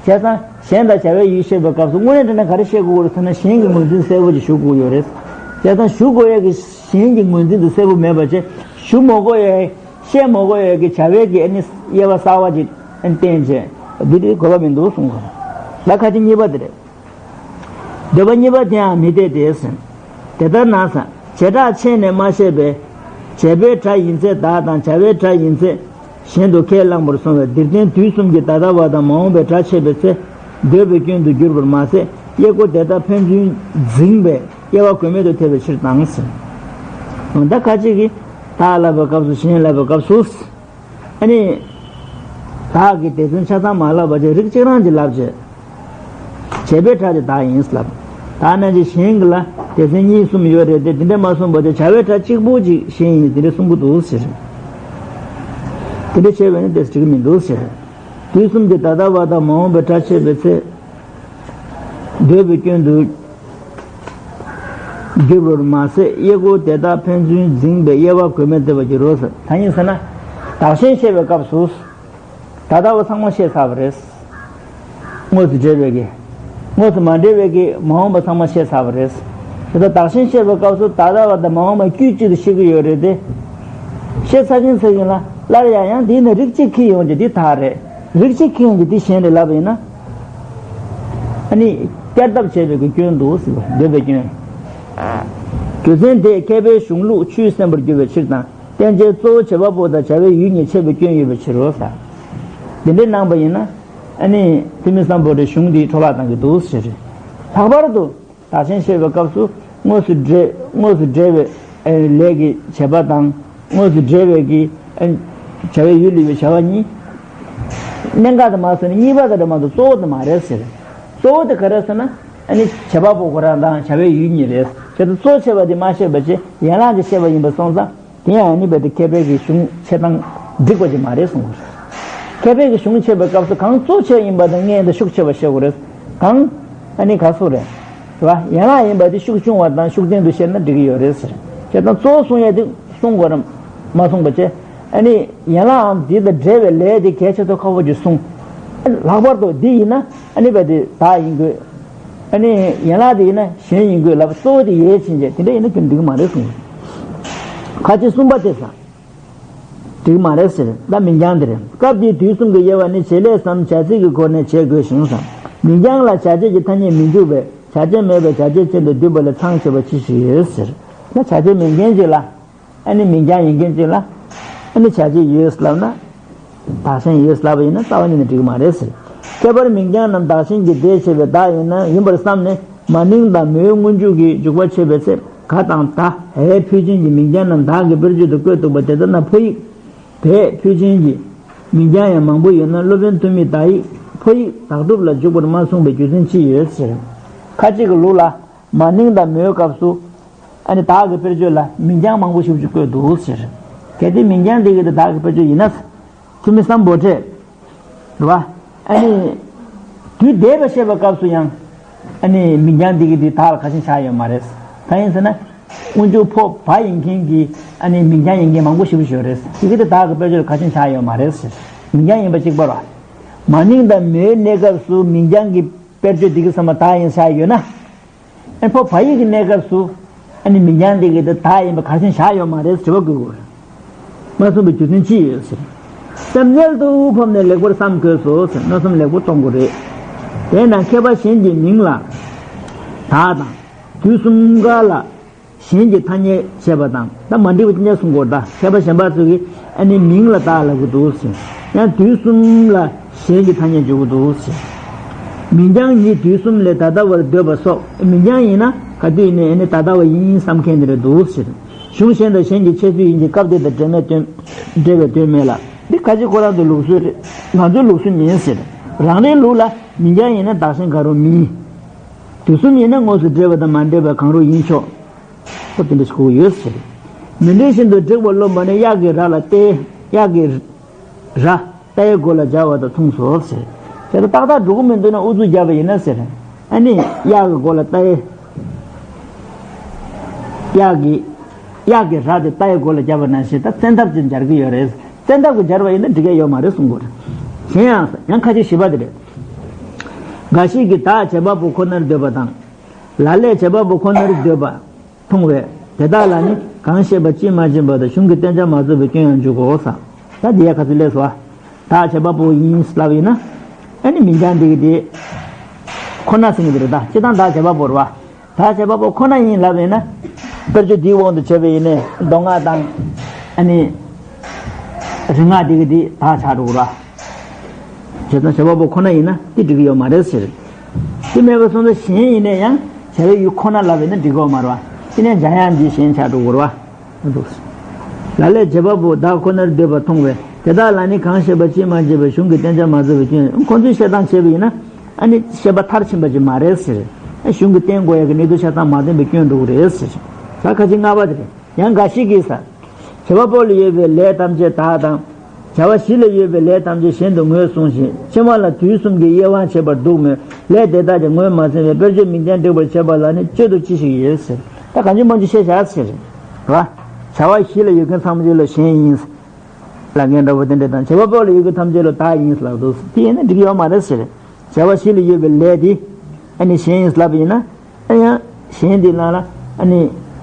བྱས་ཙང་གཞན་དང་བྱ་བའི་ཡུལ་བཤད་པའི་སྐབས་སུ་དངོས་གནས་དྲང་གནས་ག་རེ་བཤད་དགོས་རེད་ཟེར་ན་གཞན་གྱི་ངོས་འཛིན་གསལ་པོ་ཅིག་ཞུ་དགོས་ཡོད་རེད། བྱས་ཙང་ཞུ་དགོས་ཡས་ཀྱི་གཞན་གྱི་ངོས་འཛིན་དེ་གསལ་པོ་མེད་པ་བྱས་ཞུ་མ་དགོས་ཡས་བཤད་མ་དགོས་ཡས་ཀྱི་བྱ་བའི་གི་ཨ་ནི་དབྱེ་བ་གསར་བ་ཅིག་ཨ་ནི་བསྟན་བྱས་འདི་དེ་དགོས་པ་མི་འདུག་གསུངས་དགོས་རེད། ད་ཁ་ཅིག་གཉིས་པ་དེ་རེད། འདོད་པ་གཉིས་པ་དེའང་མི་འཐད་དེ་ཟེར། དེ་ལྟར་ན་ས་བྱེ་བྲག་ཕྱེ་ནས་མ་བཤད་པའི་བྱེད་པའི་སྒྲ་ཡིན་ཚད་བདག་དང་བྱ་བའི་སྒྲ་ཡིན་ཚད་གཞན་དུ་ཁས་བླངས་པར་སོང་བས་འདིར་བསྟན་དུས་གསུམ་གྱི་ད་ལྟ་བ་དང་མ་འོངས་པའི་སྒྲ་ཕྱེ་བའི་ཚེ་འདོད་པའི་སྐྱོན་དུ་འགྱུར་བར་མ་ཟད་དབྱེ་སྒོ་དེ་དག་ཕན་ཚུན་འཛིངས་པའི་དབྱེ་བ་དགོས་མེད་དུ་ཐལ་བའི་ཕྱིར་དང་ཟེར། འོ་ད་ཁ་ཅིག་གིས་བདག་ལབ་པའི་སྐབས་སུ་གཞན་ལབ་པའི་སྐབས་སུ། ཨ་ནི། བདག་གི་སྡེ་ཚན་ཆ་ཚང་མ་ལབ་པ་བྱས་རིགས་གཅིག་རང་གིས་ལབ་བྱས། བྱེད་པའི་སྒྲ་དེ་བདག་ཡིན་ལབ། ད་ནང་བཞིན་གཞན་གྱི་ལ་སྡེ་ཚན་གཉིས་གསུམ་ཡོད་རེད་དེ་དེ་འདྲ་མ་གསུངས་པ་བྱས་བྱ་བའི་སྒྲ་གཅིག་པུ་ཅིག་གཞན་ཡིན་དེ་འདྲ་གསུང་གི་འདུག་ཟེར། དེ་འདྲ་བྱས་པས་ན་དེ་འགྲིག་གི་མི་འདུག་ཟེར། དུས་གསུམ་གྱི་ད་ལྟ་བ་དང་མ་འོངས་པའི་སྒྲ་ཕྱེ་བའི་ཚེ། འདོད་པའི་སྐྱོན་དུ། འགྱུར་བར་མ་ཟད་དབྱེ་སྒོ་དེ་དག་ཕན་ཚུན་འཛིངས་པའི་དབྱེ་བ་དགོས་མེད་བསྟན་པ་གྱི་རོ་ཟེར། ད་ཡིན་ཟེར་ན། བདག་གཞན་བཤད་པའི་སྐབས་སུ། ད་ལྟ་བ་ཚང་མ་བཤད་ཚར་བ་རེད། དངོས་སུ་འབྲེལ་བའི་གི། དངོས་སུ་མ་འབྲེལ་བའི་གི་མ་འོངས་པ་ཚང་མ་བཤད་ཚར་བ་རེད། དེ་ལྟར་བདག་གཞན་བཤད་པའི་སྐབས་སུ་ད་ལྟ་བ་དང་མ་འོངས་པ་དཀྱུས་གཅིག་ཏུ་བཤད་ཀྱི་ཡོད་རེད་དེ། བཤད་ཚར་གིན་ཚར་གིན་ལ་སླར་ཡང་ཡང་དེ་ནི་རིགས་གཅིག་ཁེལ་ཡོང་གི་འདི་དག་རེད། རིགས་གཅིག་ཁེལ་ཡོང་གི་འདི་གཞན་རེད་ལབ་པ་ཡིན་ན། ཨ་ནི། བསྐྱར་ལྡབ་བྱས་པའི་གི་སྐྱོན་འདུག་ཟེར་བ་འདོད་པའི་སྐྱོན། རྒྱུ་མཚན་དེས་མཁས་པའི་གཞུང་ལུགས་ཆོས་གསན་པར་འགྱུར་བའི་ཕྱིར་དང་བསྟན་བྱའི་གཙོ་བོ་བྱེད་པ་པོ་དང་བྱ་བའི་ཡུལ་གཉིས་ཕྱེ་བའི་སྐྱོན་ཡོད་པའི་ཕྱིར་རོ་ཟེར། འདི་འདྲའི་གནང་པ་ཡིན་ན། ཨ་ནི་ཐོན་མི་སམ་བྷོ་ཊའི་གཞུང་འདི་འཕྲོ་བརླག་གཏང་གི་འདུག་ཟེར། ལྷག་པར་དུ་བདག་གཞན་བཤད་པའི་སྐབས་སུ་དངོས་སུ་འབྲེལ་དངོས་སུ་འབྲེལ་བའི་ལས་ཀྱི་བྱེད་པ་དང་དངོས་སུ་འབྲེལ་བའི་གི་བྱ་བའི་ཡུལ་ལ་ཡོད་བྱ་བ་གཉིས། གནད་འགག་དུ་མ་སོང་ནས་གཉིས་པ་དང་འདྲ་མ་གཏོགས་གཙོ་བོ་དེ་མ་རེད་ཟེར། གཙོ་བོ་དེ་ག་རེ་ཟེར་ན་ཨ་ནི་བྱེད་པ་པོ་ཁོ་རང་དང་བྱ་བའི་ཡུལ་གཉིས་རེད། བྱས་ཙང་གཙོ་ཆེ་བ་དེ་མ་བཤད་པ་བྱས་ཡན་ལག་གི་བཤད་པ་ཡིན་པ་སོང་ཙང་དེ་ཡང་ཨ་ནི་རྦད་དེ་མཁས་པའི་གི་གཞུང་ཆེ་སྟངས་འགྲིག་པ་ཅིག་མ་རེད་གསུངས་པ་རེད། མཁས་པའི་གི་གཞུང་ཆེ་བའི་སྐབས་སུ་གང་གཙོ་ཆེ་ཡིན་པ་དང་སྔོན་དུ་ཤུགས་ཆེ་བ་བཤད་དགོས་རེད། གང་ཨ་ནི་ག་སོ་རེད། རེད་བ། ཡན་ལག་ཡིན་པ་དེ་ཤུགས་ཆུང་བ་དང་ཤུགས་ཆེན་དུ་བཤད་ན་འགྲིག་གི་ཡོད་རེད་ཟེར། བྱས་ཙང་གཙོ་བོ་གསུང་ཡས་དེ་གསུང་དགོས་རམ་མ་གསུངས་པ་བྱས། ཨ་ནི་ཡན་ལག་འམ་དེ་དང་འབྲེལ་བའི་ལས་དེ་གལ་ཆེ་ཏོག་ཁ་བོ་ཅིག་གསུངས། ལྷག་པར་དུ་འདི་ཡིན་ན་ཨ་ནི་བས་དེ་བདག་ཡིན་དགོས། ཨ་ནི་ཡན་ལག་དེ་ཡིན་ན་གཞན་ཡིན་དགོས་ལབ་གཙོ་བོ་དེ་ཡས་ཕྱིན་བྱས་དེ་འདྲ་ཡིན་ན་ཁྱོད་འགྲིག་གི་མ་རེད་གསུངས། ཁ་ཅིག་གསུམ་པ་དེ་ས། འགྲིག་མ་རེད་ཟེར། ད་མིང་རྐྱང་དེ་རེད། སྐབས་འདིའི་དུས་གསུམ་གྱི་དབྱེ་བ་ནི་བྱེད་ལས་སམ་བྱ་ཚིག་གི་སྒོ་ནས་བྱེད་དགོས་ཤིང་སམ། མིང་རྐྱང་ལ་བྱ་བྱེད་ཀྱི་ཐ་སྙད་མི་འཇུག་པས་བྱ་བྱེད་མེད་པའི་བྱ་བྱེད་ཅན་དུ་འདུས་པ་ལས་ཚང་ཆེ་བ་ཅི་ཞིག་ཡོད་ཟེར། ད་བྱ་བྱེད་མིན་མཁན་ཅིག་ལ། ཨ་ནི་མིང་རྐྱང་ཡིན་མཁན་ཅིག་ལ། ཨ་ནི་བྱ་བྱེད་ཡོད་ལབ་ན། བདག་གཞན་ཡོད་ལབ་པ་ཡིན་ན་རྩ་བ་ཉིད་ནས་འགྲིག་གི་མ་རེད་ཟེར། ཁྱད་པར་མིང་རྐྱང་རྣམས་བདག་གཞན་གྱི་སྡེ་ཕྱེ་བའི་བདག་ཡིན་ན་ཡིན་པར་བསམས་ནས་མ་ནིང་དང་མོའི་སྔོན་འཇུག་གི་འཇུག་པ་ཕྱེ་བའི་ཚེ་ག་དང་ད་འའི་ཕུལ་ཅན་གྱི་མིང་རྐྱང་རྣམས་བདག་གི་དཔེར་བརྗོད་དུ་བཀོད་འདུག་པ་དེ་ལྟར་ན་ཕོ་ཡིག་བའི་ཕུལ་ཅན་གྱི་མིང་རྐྱང་ཡང་མང་པོ་ཡོད་ན་སློབ་དཔོན་ཐོན་མིས་བདག་ཡིག་ཕོ་ཡིག་བདག་སྒྲུབ་ལ་འཇུག་པར་མ་གསུངས་པའི་རྒྱུ་མཚན་ཅི་ཡོད་ཟེར། ཁ་ཅིག་གི་ལུགས་ལ་མ་ནིང་དང་མོའི་སྐབས་སུ་ཨ་ནི་བདག་གི་དཔེར་བརྗོད་ལ་མིང་རྐྱང་མང་པོ་ཞིག་ཅིག་བཀོད་འདུག་ཟེར། གལ་ཏེ་མིང་རྐྱང་འདི་གི་དེ་བདག་གི་དཔེར་བརྗོད་ཡིན་ན། ཐོན་མི་སམ་བྷོ་ཊས། རེད་བ། ཨ་ནི། དུས་འདས་པ་བཤད་པའི་སྐབས་སུ་ཡང་། ཨ་ནི་མིང་རྐྱང་འདི་གི་འདི་བདག་ལ་ཁ་ཆེན་ཆགས་ཡོད་མ་རེད། གང་ཡིན་ཟེར་ན། སྔོན་འཇུག་ཕོ་བ་ཡིན་མཁན་གྱི་ཨ་ནི་མིང་རྐྱང་ཡིན་མཁན་མང་པོ་ཞེ་པོ་ཞིག་ཡོད་རེད། དེ་གི་དེ་བདག་གི་དཔེར་བརྗོད་ལ་ཁ་ཆེན་ཆགས་ཡོད་མ་རེད་ཟེར། མིང་རྐྱང་ཡིན་པ་གཅིག་པ་རེད་བ། མ་ནིང་དང་མོའི་གནས་སྐབས་སུ་མིང་རྐྱང་གི་དཔེར་བརྗོད་འདི་གི་ཚང་མ་བདག་ཡིན་ཆགས་ཡོད་ན། ཨ་ནི་ཕོ་བ་ཡིག་གི་གནས་སྐབས་སུ་ཨ་ནི་མིང་རྐྱང་འདི་གི་དེ་བདག་ཡིན་པ་ཁ་ཆེན་བཞག་ཡོད་མ་རེད་དྲི་བ་དགོས་དགོས། མ་གསུངས་པའི་རྒྱུ་མཚན་ཅི་ཡོད་ཟེར། སེམས་རྩལ་དུ་ཕབ་ནས་ལེགས་པར་བསམ་དགོས་སོ་ཟེར། མནོ་བསམ་ལེགས་པོ་གཏོང་དགོས་རེད། དེས་ན་མཁས་པ་གཞན་གྱི་མིང་ལ་བདག་དང་དུས་གསུམ་ཀ་ལ་གཞན་གྱི་ཐ་སྙད་བྱེད་པ་དང་། ད་མ་འགྲིག་པ་ཅི་འདྲ་གསུང་གི་ཡོད་རེད། ད་མཁས་པ་གཞན་པ་ཚོས་ཀྱིས་ཨ་ནི་མིང་ལ་བདག་ལབ་ཀྱི་འདུག་ཟེར། ཡང་དུས་གསུམ་ལ་གཞན་གྱི་ཐ་སྙད་འཇོག་གི་འདུག་ཟེར། མིང་རྐྱང་ཉིད་དུས་གསུམ་ལས་ད་ལྟ་བར་འདོད་པ་སོགས། མིང་རྐྱང་ཡིན་ན་ག་དུས་ཡིན་ནའི་ཨ་ནི་ད་ལྟ་བ་ཡིན་བསམ་མཁན་དེ་རེད་འདུག་ཟེར། གཞུང་གཞན་དང་གཞན་གྱི་འཆད་ཚུལ་ཡིན་གྱི་སྐབས་དེ་དང་འབྲེལ་མེད་དོན། འབྲེལ་བའི་དོན་མེད་ལ། འདི་ཁ་ཆེ་ཁོ་རང་ཚོའི་ལུགས་སྲོལ་རེད། ང་ཚོའི་ལུགས་སྲོལ་མིན་ཟེར། རང་རེའི་ལུགས་ལ་མིང་རྐྱང་ཡིན་ན་བདག་གཞན་གང་རུང་མིན། དུས་གསུམ་ཡིན་ན་དངོས་སུ་འབྲེལ་བ་དང་མ་འབྲེལ་བ་གང་རུང་ཡིན་ཆོག་ཁོ་དེ་འདྲ་ཞིག་གོ་གི་ཡོད་ཟེར། མི་འབྲེལ་བཞིན་དུ་འགྲིག་པར་རློམ་པ་ནི། གཡག་གི་རྭ་ལ་རྟའི། གཡག་གི་རྭ་རྟའི་མགོ་ལ་སྦྱར་བ་དང་མཚུངས་སོ་ཟེར། དེ་ལ་ཏག་ཏག་འགྲོ་གི་མི་འདུག་ན་ཨུ་ཚུགས་བརྒྱབ་པ་ཡིན་ན་ཟེར། ཨ་ནི་གཡག་གི་མགོ་ལ་རྟའི། གཡག་གི་གཡག་གི་རྭ་དེ་རྟའི་མགོ་ལ་བརྒྱབ་པ་ནང་བཞིན་ད་བཙན་ཐབས་ཀྱིས་སྦྱར་གྱི་ཡོད་རེད། བཙན་ཐབས་ཀྱིས་སྦྱར་བ་ཡིན་ན་འགྲིག་གི་ཡོད་མ་རེད་གསུང་གི་ཡོད་རེད། གཞན་ཡང་ཡང་ཁ་ཅིག་བཞི་པ་དེ་རེད། འགའ་ཞིག་གིས་བདག་བྱེད་པ་པོ་ཁོ་ནར་འདོད་པ་དང་། ལ་ལས་བྱེད་པ་པོ་ཁོ་ནར་འདོད་པ་མཐོང་བས། དེ་དག་ལ་ནི་གང་བཤད་པ་དཔྱིས་མ་ཕྱིན་པ་དང་། གཞུང་གི་བསྟན་བྱ་མ་བཙུགས་པའི་སྐྱོན་ཡང་འཇུག་གོ་ས། ད་འདི་ཡ་ག་ཚོད་ལས་སོ། བདག་བྱེད་པ་པོ་ཡིན་ལབ་ཡིན་ན། ཨ་ནི་མིང་རྐྱང་འདི་གི་དེ་ཁོ་ན་ཟེར་གྱི་འདི་རེད། ད་སྤྱིར་བཏང་བདག་བྱེད་པ་པོ་རེད་བ། བདག་བྱེད་པ་པོ་ཁོ་ན་ཡིན་ལབ་ཡིན་ན། དཔེར་བརྗོད་འདིའི་དབང་དུ་བྱས་པ་ཡིན་ནའི་མདོ་སྔགས་དང་། ཨ་ནི་རིག་སྔགས་འདི་གི་དེ་བདག་ཆགས་འགྲོ་གི་རེད་བ། བྱས་ཙང་བྱེད་པ་པོ་ཁོ་ན་ཡིན་ན་དེ་འགྲིག་གི་ཡོད་མ་རེད་ཟེར། དེ་མེད་པ་སོང་ཙང་གཞན་ཡིན་ན་ཡང་བྱ་བའི་ཡུལ་ཁོ་ན་ལབ་ཡིན་ན་འགྲིག་གི་ཡོད་མ་རེད་བ། དེ་ནས་འཇམ་དབྱངས་འདི་གཞན་ཆགས་འགྲོ་གི་རེད་བ། ལ་ལས་བྱེད་པ་པོ་བདག་ཁོ་ནར་འདོད་པ་མཐོང་བས། དེ་དག་ལ་ནི་གང་བཤད་པ་དཔྱིས་མ་ཕྱིན་པ། གཞུང་གི་བསྟན་བྱ་མ་བཙུགས་པའི་སྐྱོན། ཁོ་ཚོས་བཤད་སྟངས་བྱས་པ་ཡིན་ན་ཨ་ནི་བཤད་པ་མཐར་ཕྱིན་པ་ཅིག་མ་རེད་ཟེར། གཞུང་གི་བསྟན་དགོས་ཡ་གི་གནས་ཚུལ་ཆ་ཚང་མ་བསྟན་པའི་སྐྱོན་འགྲོ་གི་རེད་ཟེར། ད་ཁ་ཅིག་ལྔ་པ་དེ་རེད། ཡང་འགའ་ཞིག་གིས་ས། བྱེད་པ་པོ་ལ་ཡོད་པའི་ལས་ཐམས་ཅད་བདག་དང་། བྱ་བ་བཞི་ལ་ཡོད་པའི་ལས་ཐམས་ཅད་གཞན་དུ་ངོས་བཟུང་ཞིང་། ཕྱི་མ་ལ་དུས་གསུམ་གྱི་དབྱེ་བ་ཕྱེད་པར་འདུག་མོད། ལས་དེ་དག་ཀྱང་ངོས་མ་ཟིན་པས་དཔེར་བརྗོད་མིང་རྐྱང་བསྒྲིགས་པར་བྱེད་པ་ལ་ནི་དཔྱོད་དུ་ཅི་ཞིག་ཡོད་ཟེར། ད་གང་བྱུང་མང་བྱུང་བཤད་བཞག་ཟེར། རེད་བ། བྱ་བ་བཞི་ལ་ཡོད་མཁན་ཚང་མ་ལ་གཞན་ཡིན་ལབ་མཁན་འདྲ་བོ་དེ་འདྲ་དང་། བྱེད་པ་པོ་ལ་ཡོད་མཁན་ཐམས་ཅད་ལ་བདག་ཡིན་ལབ་འདུག་དེ་ཡིན་ན་འགྲིག་ཡོད་མ་རེད་ཟེར། བྱ་བ་བཞི་ལ་ཡོད་པའི་ལས་དེ་ཨ་ནི་གཞན་ཡིན་ལབ་ཡིན་ན། ཨ་ཡང་གཞན་དེ་ནང་ལ་ཨ་ནི་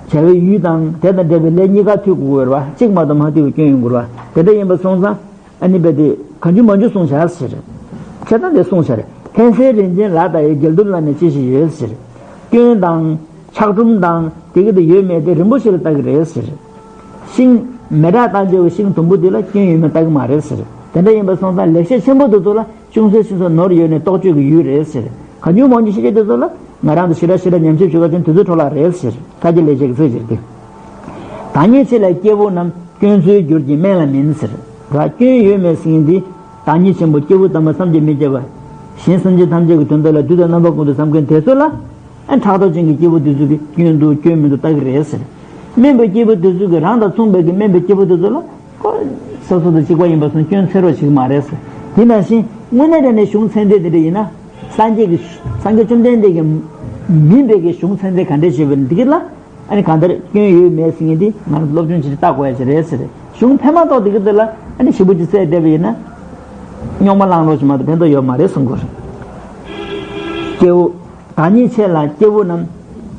བྱ་བའི་ཡུལ་དང་དེ་དང་འབྲེལ་བའི་ལས་གཉིས་ཀ་མཐུད་དགོས་རེད་བ། གཅིག་མ་གཏོགས་མ་མཐུད་པའི་སྐྱོན་ཡོང་དགོས་རེད་བ། དེ་འདྲ་ཡིན་པ་སོང་ཙང་ཨ་ནི་རྦད་དེ་གང་བྱུང་མང་བྱུང་གསུངས་བཞག་ཟེར། བྱས་ཙང་དེ་གསུངས་བཞག་རེད། ཕན་སེལ་རིན་ཆེན་ལ་ལྟ་བའི། རྒྱལ་དུབ་ལ་ནི་ཅི་ཞིག་ཡོད་ཟེར། སྐྱོན་དང་ཆག་གྲུམ་དང་དེ་གི་དེ་ཡོད་མེད་དེ་རིན་པོ་ཆེ་ལ་ལྟ་གི་རེད་ཟེར། ཤིང་མེ་སྲེག་བཏང་བྱས་པའི་ཤིང་དུམ་བུ་དེ་ལ་སྐྱོན་ཡོད་མེད་ལྟ་གི་མ་རེད་ཟེར། དེ་འདྲ་ཡིན་པ་སོང་ཙང་ལེགས་བཤད་ཆེན་པོ་དེ་ཚོ་ལ་ཅུང་ཟད་ཅུང་ཟད་ནོར་ཡོད་ནས་རྟོག་དཔྱོད་ཀྱི་ཡུལ་རེད་ཟེར། གང་བྱུང་མང་བྱུང་ཤེས་བྱ་དེ་ཚོ་ལ་ང་རང་ཚོ་ཞེ་དྲག་ཞེ་དྲག་ཉམས་ཞིབ་བྱེད་དགོས་དོན་དུས་ཚོད་འཕྲོ་བརླག་རེད་ཟེར། ཁ་ཅིག་ལས་བྱེད་ཀྱི་ཚིག་ཅིག་སྟེ། བདག་ཉིད་ཆེ་ལ་སྐྱེ་བོ་རྣམས། སྐྱོན་ཚུལ་འགྱུར་གྱི་དམན་ལ་མིན་ཟེར། ར་སྐྱོན་ཡོད་མེད་ཟེར་མཁན་འདི་བདག་ཉིད་ཆེན་པོ་སྐྱེ་བོ་དམ་པ་བསམ་གྱིས་མི་ཁྱབ་པ། གཞན་སེམས་ཅན་ཐམས་ཅད་ཀྱི་དོན་དག་ལ་དུས་དང་རྣམ་པ་ཀུན་ཏུ་བསམ་མཁན་དེ་ཚོ་ལ། ཨ་ཕྲག་དོག་ཅན་གྱི་སྐྱེ་བོ་དེ་ཚོ་གི་སྐྱོན་འདུག་སྐྱོན་མི་འདུག་ལྟ་གི་རེད་ཟེར། དམན་པའི་སྐྱེ་བོ་དེ་ཚོ་གི་རང་དང་མཚུངས་པའི་གི་དམན་པའི་སྐྱེ་བོ་དེ་ཚོ་ལ་ཁོ་སོ་སོ་དང་གཅིག་པ་ཡིན་པ་སོང་སྐྱོན་འཚོལ་རོགས་བྱེད་ཀྱི་མ་རེད་ཟེར། དེ་ནང་བཞིན་དངོས་གནས་དྲང་གནས་གཞུང་ཚད་ལྡན་དེ་འདྲ་ཡིན་ན། སངས་རྒྱས་ཀྱི་སངས་རྒྱས་བཅོམ་ལྡན་འདས་ཀྱི་མིན་པའི་གི་གཞུང་ཚད་ལྡན་ག་འདྲས་བྱས་པ་འདི་གི་ལ། ཨ་ནི་གང་ལྟར་སྐྱོན་ཡོད་མེད་ཟེར་མཁན་འདི་ང་ཚོ་སློབ་སྦྱོང་བྱེད་ཀྱི་ལྟ་དགོས་ཡ་ཅིག་རེད་ཟེར། གཞུང་ཕན་མ་ཐོགས་དེ་གི་དེ་ལ་ཨ་ནི་ཞེ་པོ་ཅིག་བཙལ་བསྡད་པ་ཡིན་ན། རྙོག་མ་བསླངས་རོགས་ཞེས་མ་གཏོགས་ཕན་ཐོགས་ཡོད་མ་རེད་གསུང་གི་རེད། སྐྱེ་བོ། བདག་ཉིད་ཆེ་ལ་སྐྱེ་བོ་རྣམས།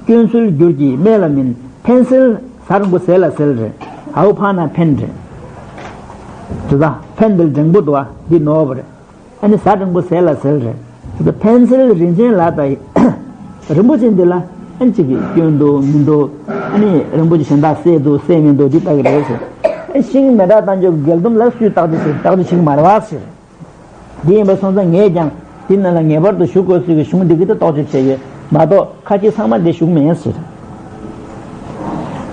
སྐྱོན་ཚུལ་འགྱུར་གྱི་དམན་ལ་མིན། ཕན་སེལ་ཟ་རིང་པོ་ཟས་ལ་ཟེར་རེད། ཨའུ་ཕ་ན་ཕན་རེད། དེ་དག་ཕན་དེ་འགྲེང་པོ་འདུག་བ་འདི་ནོར་བ་རེད། ཨ་ནི་ཟ་རིང་པོ་ཟས་ལ་ཟེར་རེད། དེ་ཕན་སེལ་རིན་ཆེན་ལ་ལྟ་ཡི། རིན་པོ་ཆེ་འདི་ལ་ཨ་ནི་གཅིག་གི་སྐྱོན་འདུག་མི་འདུག་ཨ་ནི་རིན་པོ་ཆེ་གཞན་དག་བསད་འདུག་བསད་མི་འདུག་འདི་ལྟ་གི་རེད་ཟེར། ཨ་ཤིང་མེ་སྲེག་བཏང་རྒྱུ་གི་རྒྱལ་དུམ་ལ་སུས་བརྟག་དཔྱད་བྱེད། བརྟག་དཔྱད་བྱེད་ཀྱི་མ་རེད་བ་ཟེར། འདི་ཡིན་པ་སོང་ཙང་ངས་ཀྱང་འདི་ནང་ལ་ངེས་པར་དུ་ཞུགས་དགོས་ཟེར་གི་གཞུང་འདི་གི་ད་རྟོག་དཔྱོད་བྱས་ཡོད་མ་གཏོགས་ཁ་ཅིག་ཚང་མ་འདི་ཞུགས་མེད་ཟེར།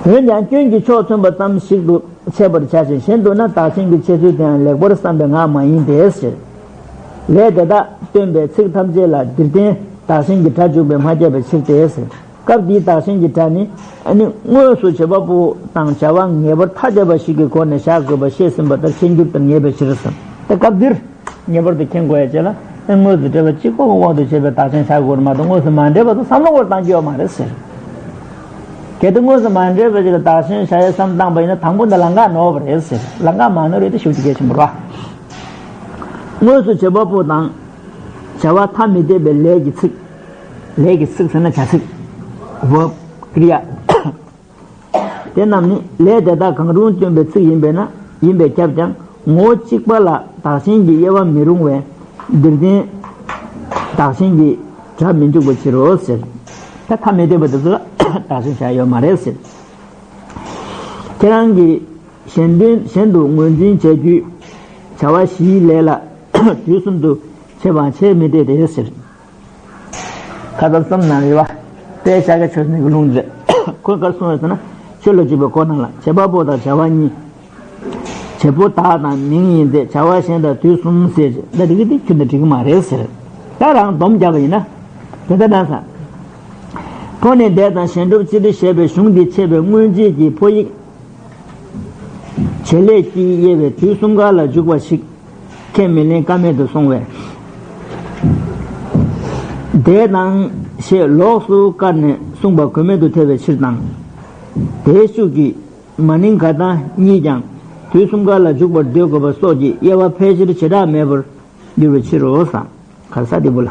འོན་ཀྱང་སྐྱོན་གྱི་ཕྱོགས་མཚོན་པ་ཙམ་ཞིག་ཏུ། འཆད་པར་བྱ་ཞིང་། གཞན་དུ་ན་བདག་གཞན་གྱི་འཆད་ཚུལ་དེའང་ལེགས་པར་བསམ་པའི་ངག་མ་ཡིན་ཏེ་ཟེར། ལས་དེ་དག་སྟོན་པའི་ཚིག་ཐམས་ཅད་ལ་འདིར་བསྟན་བདག་གཞན་གྱི་སྒྲ་འཇུག་པས་མ་ཁྱབ་པའི་ཕྱིར་ཏེ་ཟེར། སྐབས་འདིའི་བདག་གཞན་གྱི་སྒྲ་ནི་ཨ་ནི་དངོས་སུ་བྱེད་པ་པོ་དང་བྱ་བ་ངེས་པར་ཐ་དད་པ་ཞིག་གི་སྒོ་ནས་བཞག་དགོས་པ་བཤད་ཟིན་པ་ལྟར་འཆད་འགྱུར་ལྟར་ངེས་པའི་ཕྱིར་ཟེར། ད་སྐབས་འདིར། ངེས་པར་དུ་མཁྱེན་དགོས་ཡ་བཅས་ལ་ཨེ་དངོས་སུ་འབྲེལ་བ་གཅིག་པོ་གི་དབང་དུ་བྱས་པའི་བདག་གཞན་བཞག་དགོས་རེད་མ་གཏོགས་དངོས་སུ་མ་འབྲེལ་བ་དེ་བསམ་བློ་སྐོར་བཏང་རྒྱུ་ཡོད་མ་རེད་ཟེར། གལ་ཏེ་དངོས་སུ་མ་འབྲེལ་བ་ཅིག་ལ་བདག་གཞན་བཞག་ཡ་བསམ་བཏང་པ་ཡིན་ན་དང་པོ་འདི་ལམ་ཁ་ནོར་བ་རེད་ཟེར། ལམ་ཁ་མ་ནོར་ཡོད་དེ་ཞུ་རྒྱུ་གལ་ཆེན་པོ་རེད་བ། དངོས་སུ་བྱེད་པ་པོ་དང་བྱ་བ་ཐ་མི་དད་པའི་ལས་ཀྱི་ཚིག་ལས་ཀྱི་ཚིག་ཟེར་ན་བྱ་ཚིག verb ཀྲི་ཡ། དེ་རྣམས་ནི་ལས་དེ་དག་གང་རུང་སྟོན་པའི་ཚིག་ཡིན་པས་ན། ཡིན་པས་ཁྱབ་ཀྱང་ངོ་བོ་གཅིག་པ་ལ་བདག་གཞན་གྱི་དབྱེ་བ་མི་རུང་བས་འདིར་བསྟན་བདག་གཞན་གྱི་སྒྲ་མི་འཇུག་པའི་ཕྱིར་རོ་ཟེར། ད་ཐ་མི་དད་པ་དེ་ཚོ་ལ་བདག་གཞན་བཞག་ཡོད་མ་རེད་ཟེར། ཁྱེད་རང་གིས་གཞན་དོན་གཞན་དུ་ངོས་འཛིན་བྱ་རྒྱུའི་བྱ་བ་བཞིའི་ལས་ལ་དུས་གསུམ་དུ་བྱེད་པའང་བྱེད་མི་བདེ་སྟེ་ཟེར། ཁ་ཙམ་གསུམ་ནང་ལ་ཡོད་པ། དཔལ་ཤཱཀྱ་མཆོག་སེང་གེ་ལུང་རེད། ཁོས་ག་རེ་གསུངས་ཡོད་ཟེར་ན། ཆོས་ལ་འཇུག་པའི་སྒོ་རྣམས་ལ་བྱེད་པ་པོ་དང་བྱ་བ་གཉིས། བྱེད་པོ་བདག་དང་མིང་ཡིན་ཏེ་བྱ་བ་གཞན་དང་དུས་གསུམ་ཟེར། ད་དེ་གི་དེ་ཁྱོན་ནས་འགྲིག་གི་མ་རེད་ཟེར། ད་རང་སྡོམ་རྒྱག་པ་ཡིན་ན། དེ་ལྟར་ན་ས། ཕོ་ནི་འདས་དང་གཞན་སྒྲུབ་ཕྱིར་ཞེས་པའི་གཞུང་འདིས་འཆད་པའི་སྔོན་རྗེས་ཀྱི་ཕོ་ཡིག་བྱེད་ལས་ཀྱིས་དབྱེ་བའི་དུས་གསུམ་ཀ་ལ་འཇུག་པ་ཞིག་ཁས་མི་ལེན་ཀ་མེད་དུ་སོང་བས། འདས་དང་ཞེས་ལོགས་སུ་བཀར་ནས་གསུངས་པ་དགོས་མེད་དུ་ཐལ་བའི་ཕྱིར་དང་། དེའི་ཤུགས་ཀྱིས་མ་ནིང་ག་ད་གཉིས་ཀྱང་དུས་གསུམ་ཀ་ལ་འཇུག་པར་འདོད་དགོས་པ་སོགས་ཀྱི་དབྱེ་བ་ཕལ་ཆེར་བྱེ་བྲག་མེད་པར་འགྱུར་བའི་ཕྱིར་རོ། ས། ག་ས་དེ་བུ་ལ།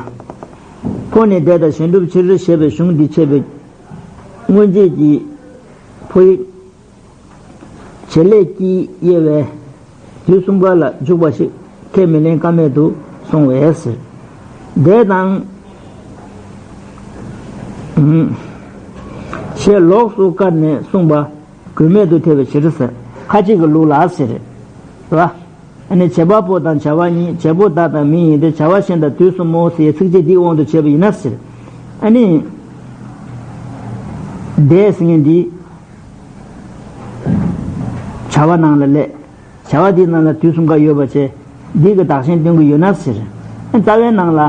ཕོ་ནི་འདས་དང་གཞན་སྒྲུབ་ཕྱིར་ཞེས་པའི་གཞུང་འདི་འཆད་པའི་སྔོན་རྗེས་ཀྱི་ཕོ་ཡིག་བྱེད་ལས་ཀྱིས་དབྱེ་བའི་དུས་གསུམ་ཀ་ལ་འཇུག་པ་ཞིག་ཁས་མི་ལེན་ཀ་མེད་དུ་སོང་བས་ཟེར། འདས་དང་། ཞེས་ལོགས་སུ་བཀར་ནས་གསུངས་པ་དགོས་མེད་དུ་ཐལ་བའི་ཕྱིར་ཟེར། ཁ་ཅིག་གི་ལུགས་ལ་ཟེར། རེད་བ། ཨ་ནི་བྱེད་པ་པོ་དང་བྱ་བ་གཉིས། བྱེད་པོ་བདག་དང་མིང་ཡིན་ཏེ་བྱ་བ་གཞན་དང་དུས་གསུམ་མོ་ཟེར་ཚིགས་བཅད་འདིའི་དབང་དུ་བྱས་པ་ཡིན་ན་ཟེར། ཨ་ནི། འདས་ཟེར་མཁན་འདི། བྱ་བ་ནང་ལ་སླེབས། བྱ་བ་འདིའི་ནང་ལ་དུས་གསུམ་ཀ་ཡོད་པ་བྱས། འདི་གི་བདག་གཞན་སྟོན་གྱི་ཡོད་ན་ཟེར། ཨ་རྩ་བའི་ནང་ལ།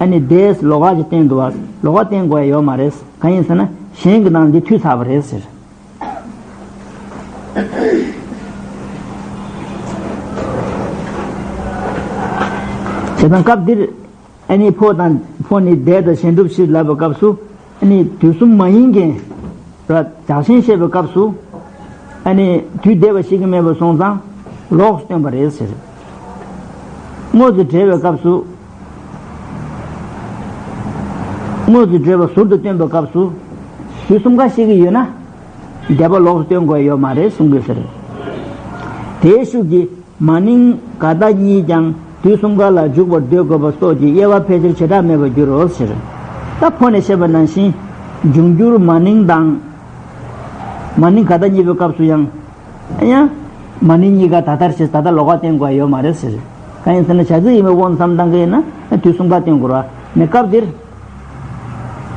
ཨ་ནི་འདས་ལོགས་ཀ་ཅིག་བསྟན་འདུག་བ། ལོགས་ཀ་བསྟན་དགོས་ཡ་ཡོད་མ་རེད། གང་ཡིན་ཟེར་ན་གཞན་གྱི་ནང་འདི་འཐུས་ཚར་བ་རེད་ཟེར། བྱས་ཙང་སྐབས་འདིར་ཨ་ནི་ཕོ་དང་ཕོ་ནི་འདས་དང་གཞན་སྒྲུབ་ཕྱིར་ལབ་པའི་སྐབས་སུ་ཨ་ནི་དུས་གསུམ་མ་ཡིན་མཁན་ར་བདག་གཞན་བཤད་པའི་སྐབས་སུ་ཨ་ནི་དུས་འདས་པ་ཤེས་ཀྱི་མེད་པར་སོང་ཙང་ལོགས་སུ་སྟོན་པ་རེད་ཟེར། དངོས་སུ་འབྲེལ་བའི་སྐབས་སུ། དངོས་སུ་འབྲེལ་བ་ཟུར་དུ་སྟོན་པའི་སྐབས་སུ། དུས་གསུམ་ཀ་ཤེས་ཀྱི་ཡོད་ན། འདས་པ་ལོགས་སུ་སྟོན་དགོས་ཡོད་མ་རེད་གསུང་གི་ཟེར། དེའི་ཤུགས་ཀྱིས་མ་ནིང་ག་ད་གཉིས་ཀྱང་དུས་གསུམ་ཀ་ལ་འཇུག་པར་འདོད་དགོས་པ་སོགས་ཀྱི་དབྱེ་བ་ཕལ་ཆེར་བྱེ་བྲག་མེད་པར་འགྱུར་རོ་ཟེར། ད་ཕོ་ནས་བཤད་པ་ནང་བཞིན་འབྱུང་འགྱུར་མ་ནིང་དང་། མ་ནིང་ག་ད་གཉིས་པའི་སྐབས་སུ་ཡང་། ཡང་། མ་ནིང་གཉིས་ཀ་ད་ལྟར་བྱས། ད་ལྟ་ལོགས་ཀ་བསྟན་དགོས་ཡོད་མ་རེད་ཟེར། གང་ཡིན་ཟེར་ན་བྱ་ཚིག་ཡིན་པའི་དབང་དུ་བསམ་བཏང་གི་ཡིན་ན་དུས་གསུམ་ཀ་བསྟན་དགོས་ར། ནི་སྐབས་འདིར་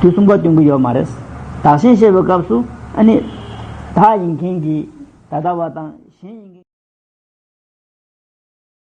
དུས་གསུམ་ཀ་བསྟན་གྱི་ཡོད་མ་རེད། བདག་གཞན་བཤད་པའི་སྐབས་སུ་ཨ་ནི། བདག་ཡིན་མཁན་གྱི་ད་ལྟ་བ་དང་གཞན་ཡིན།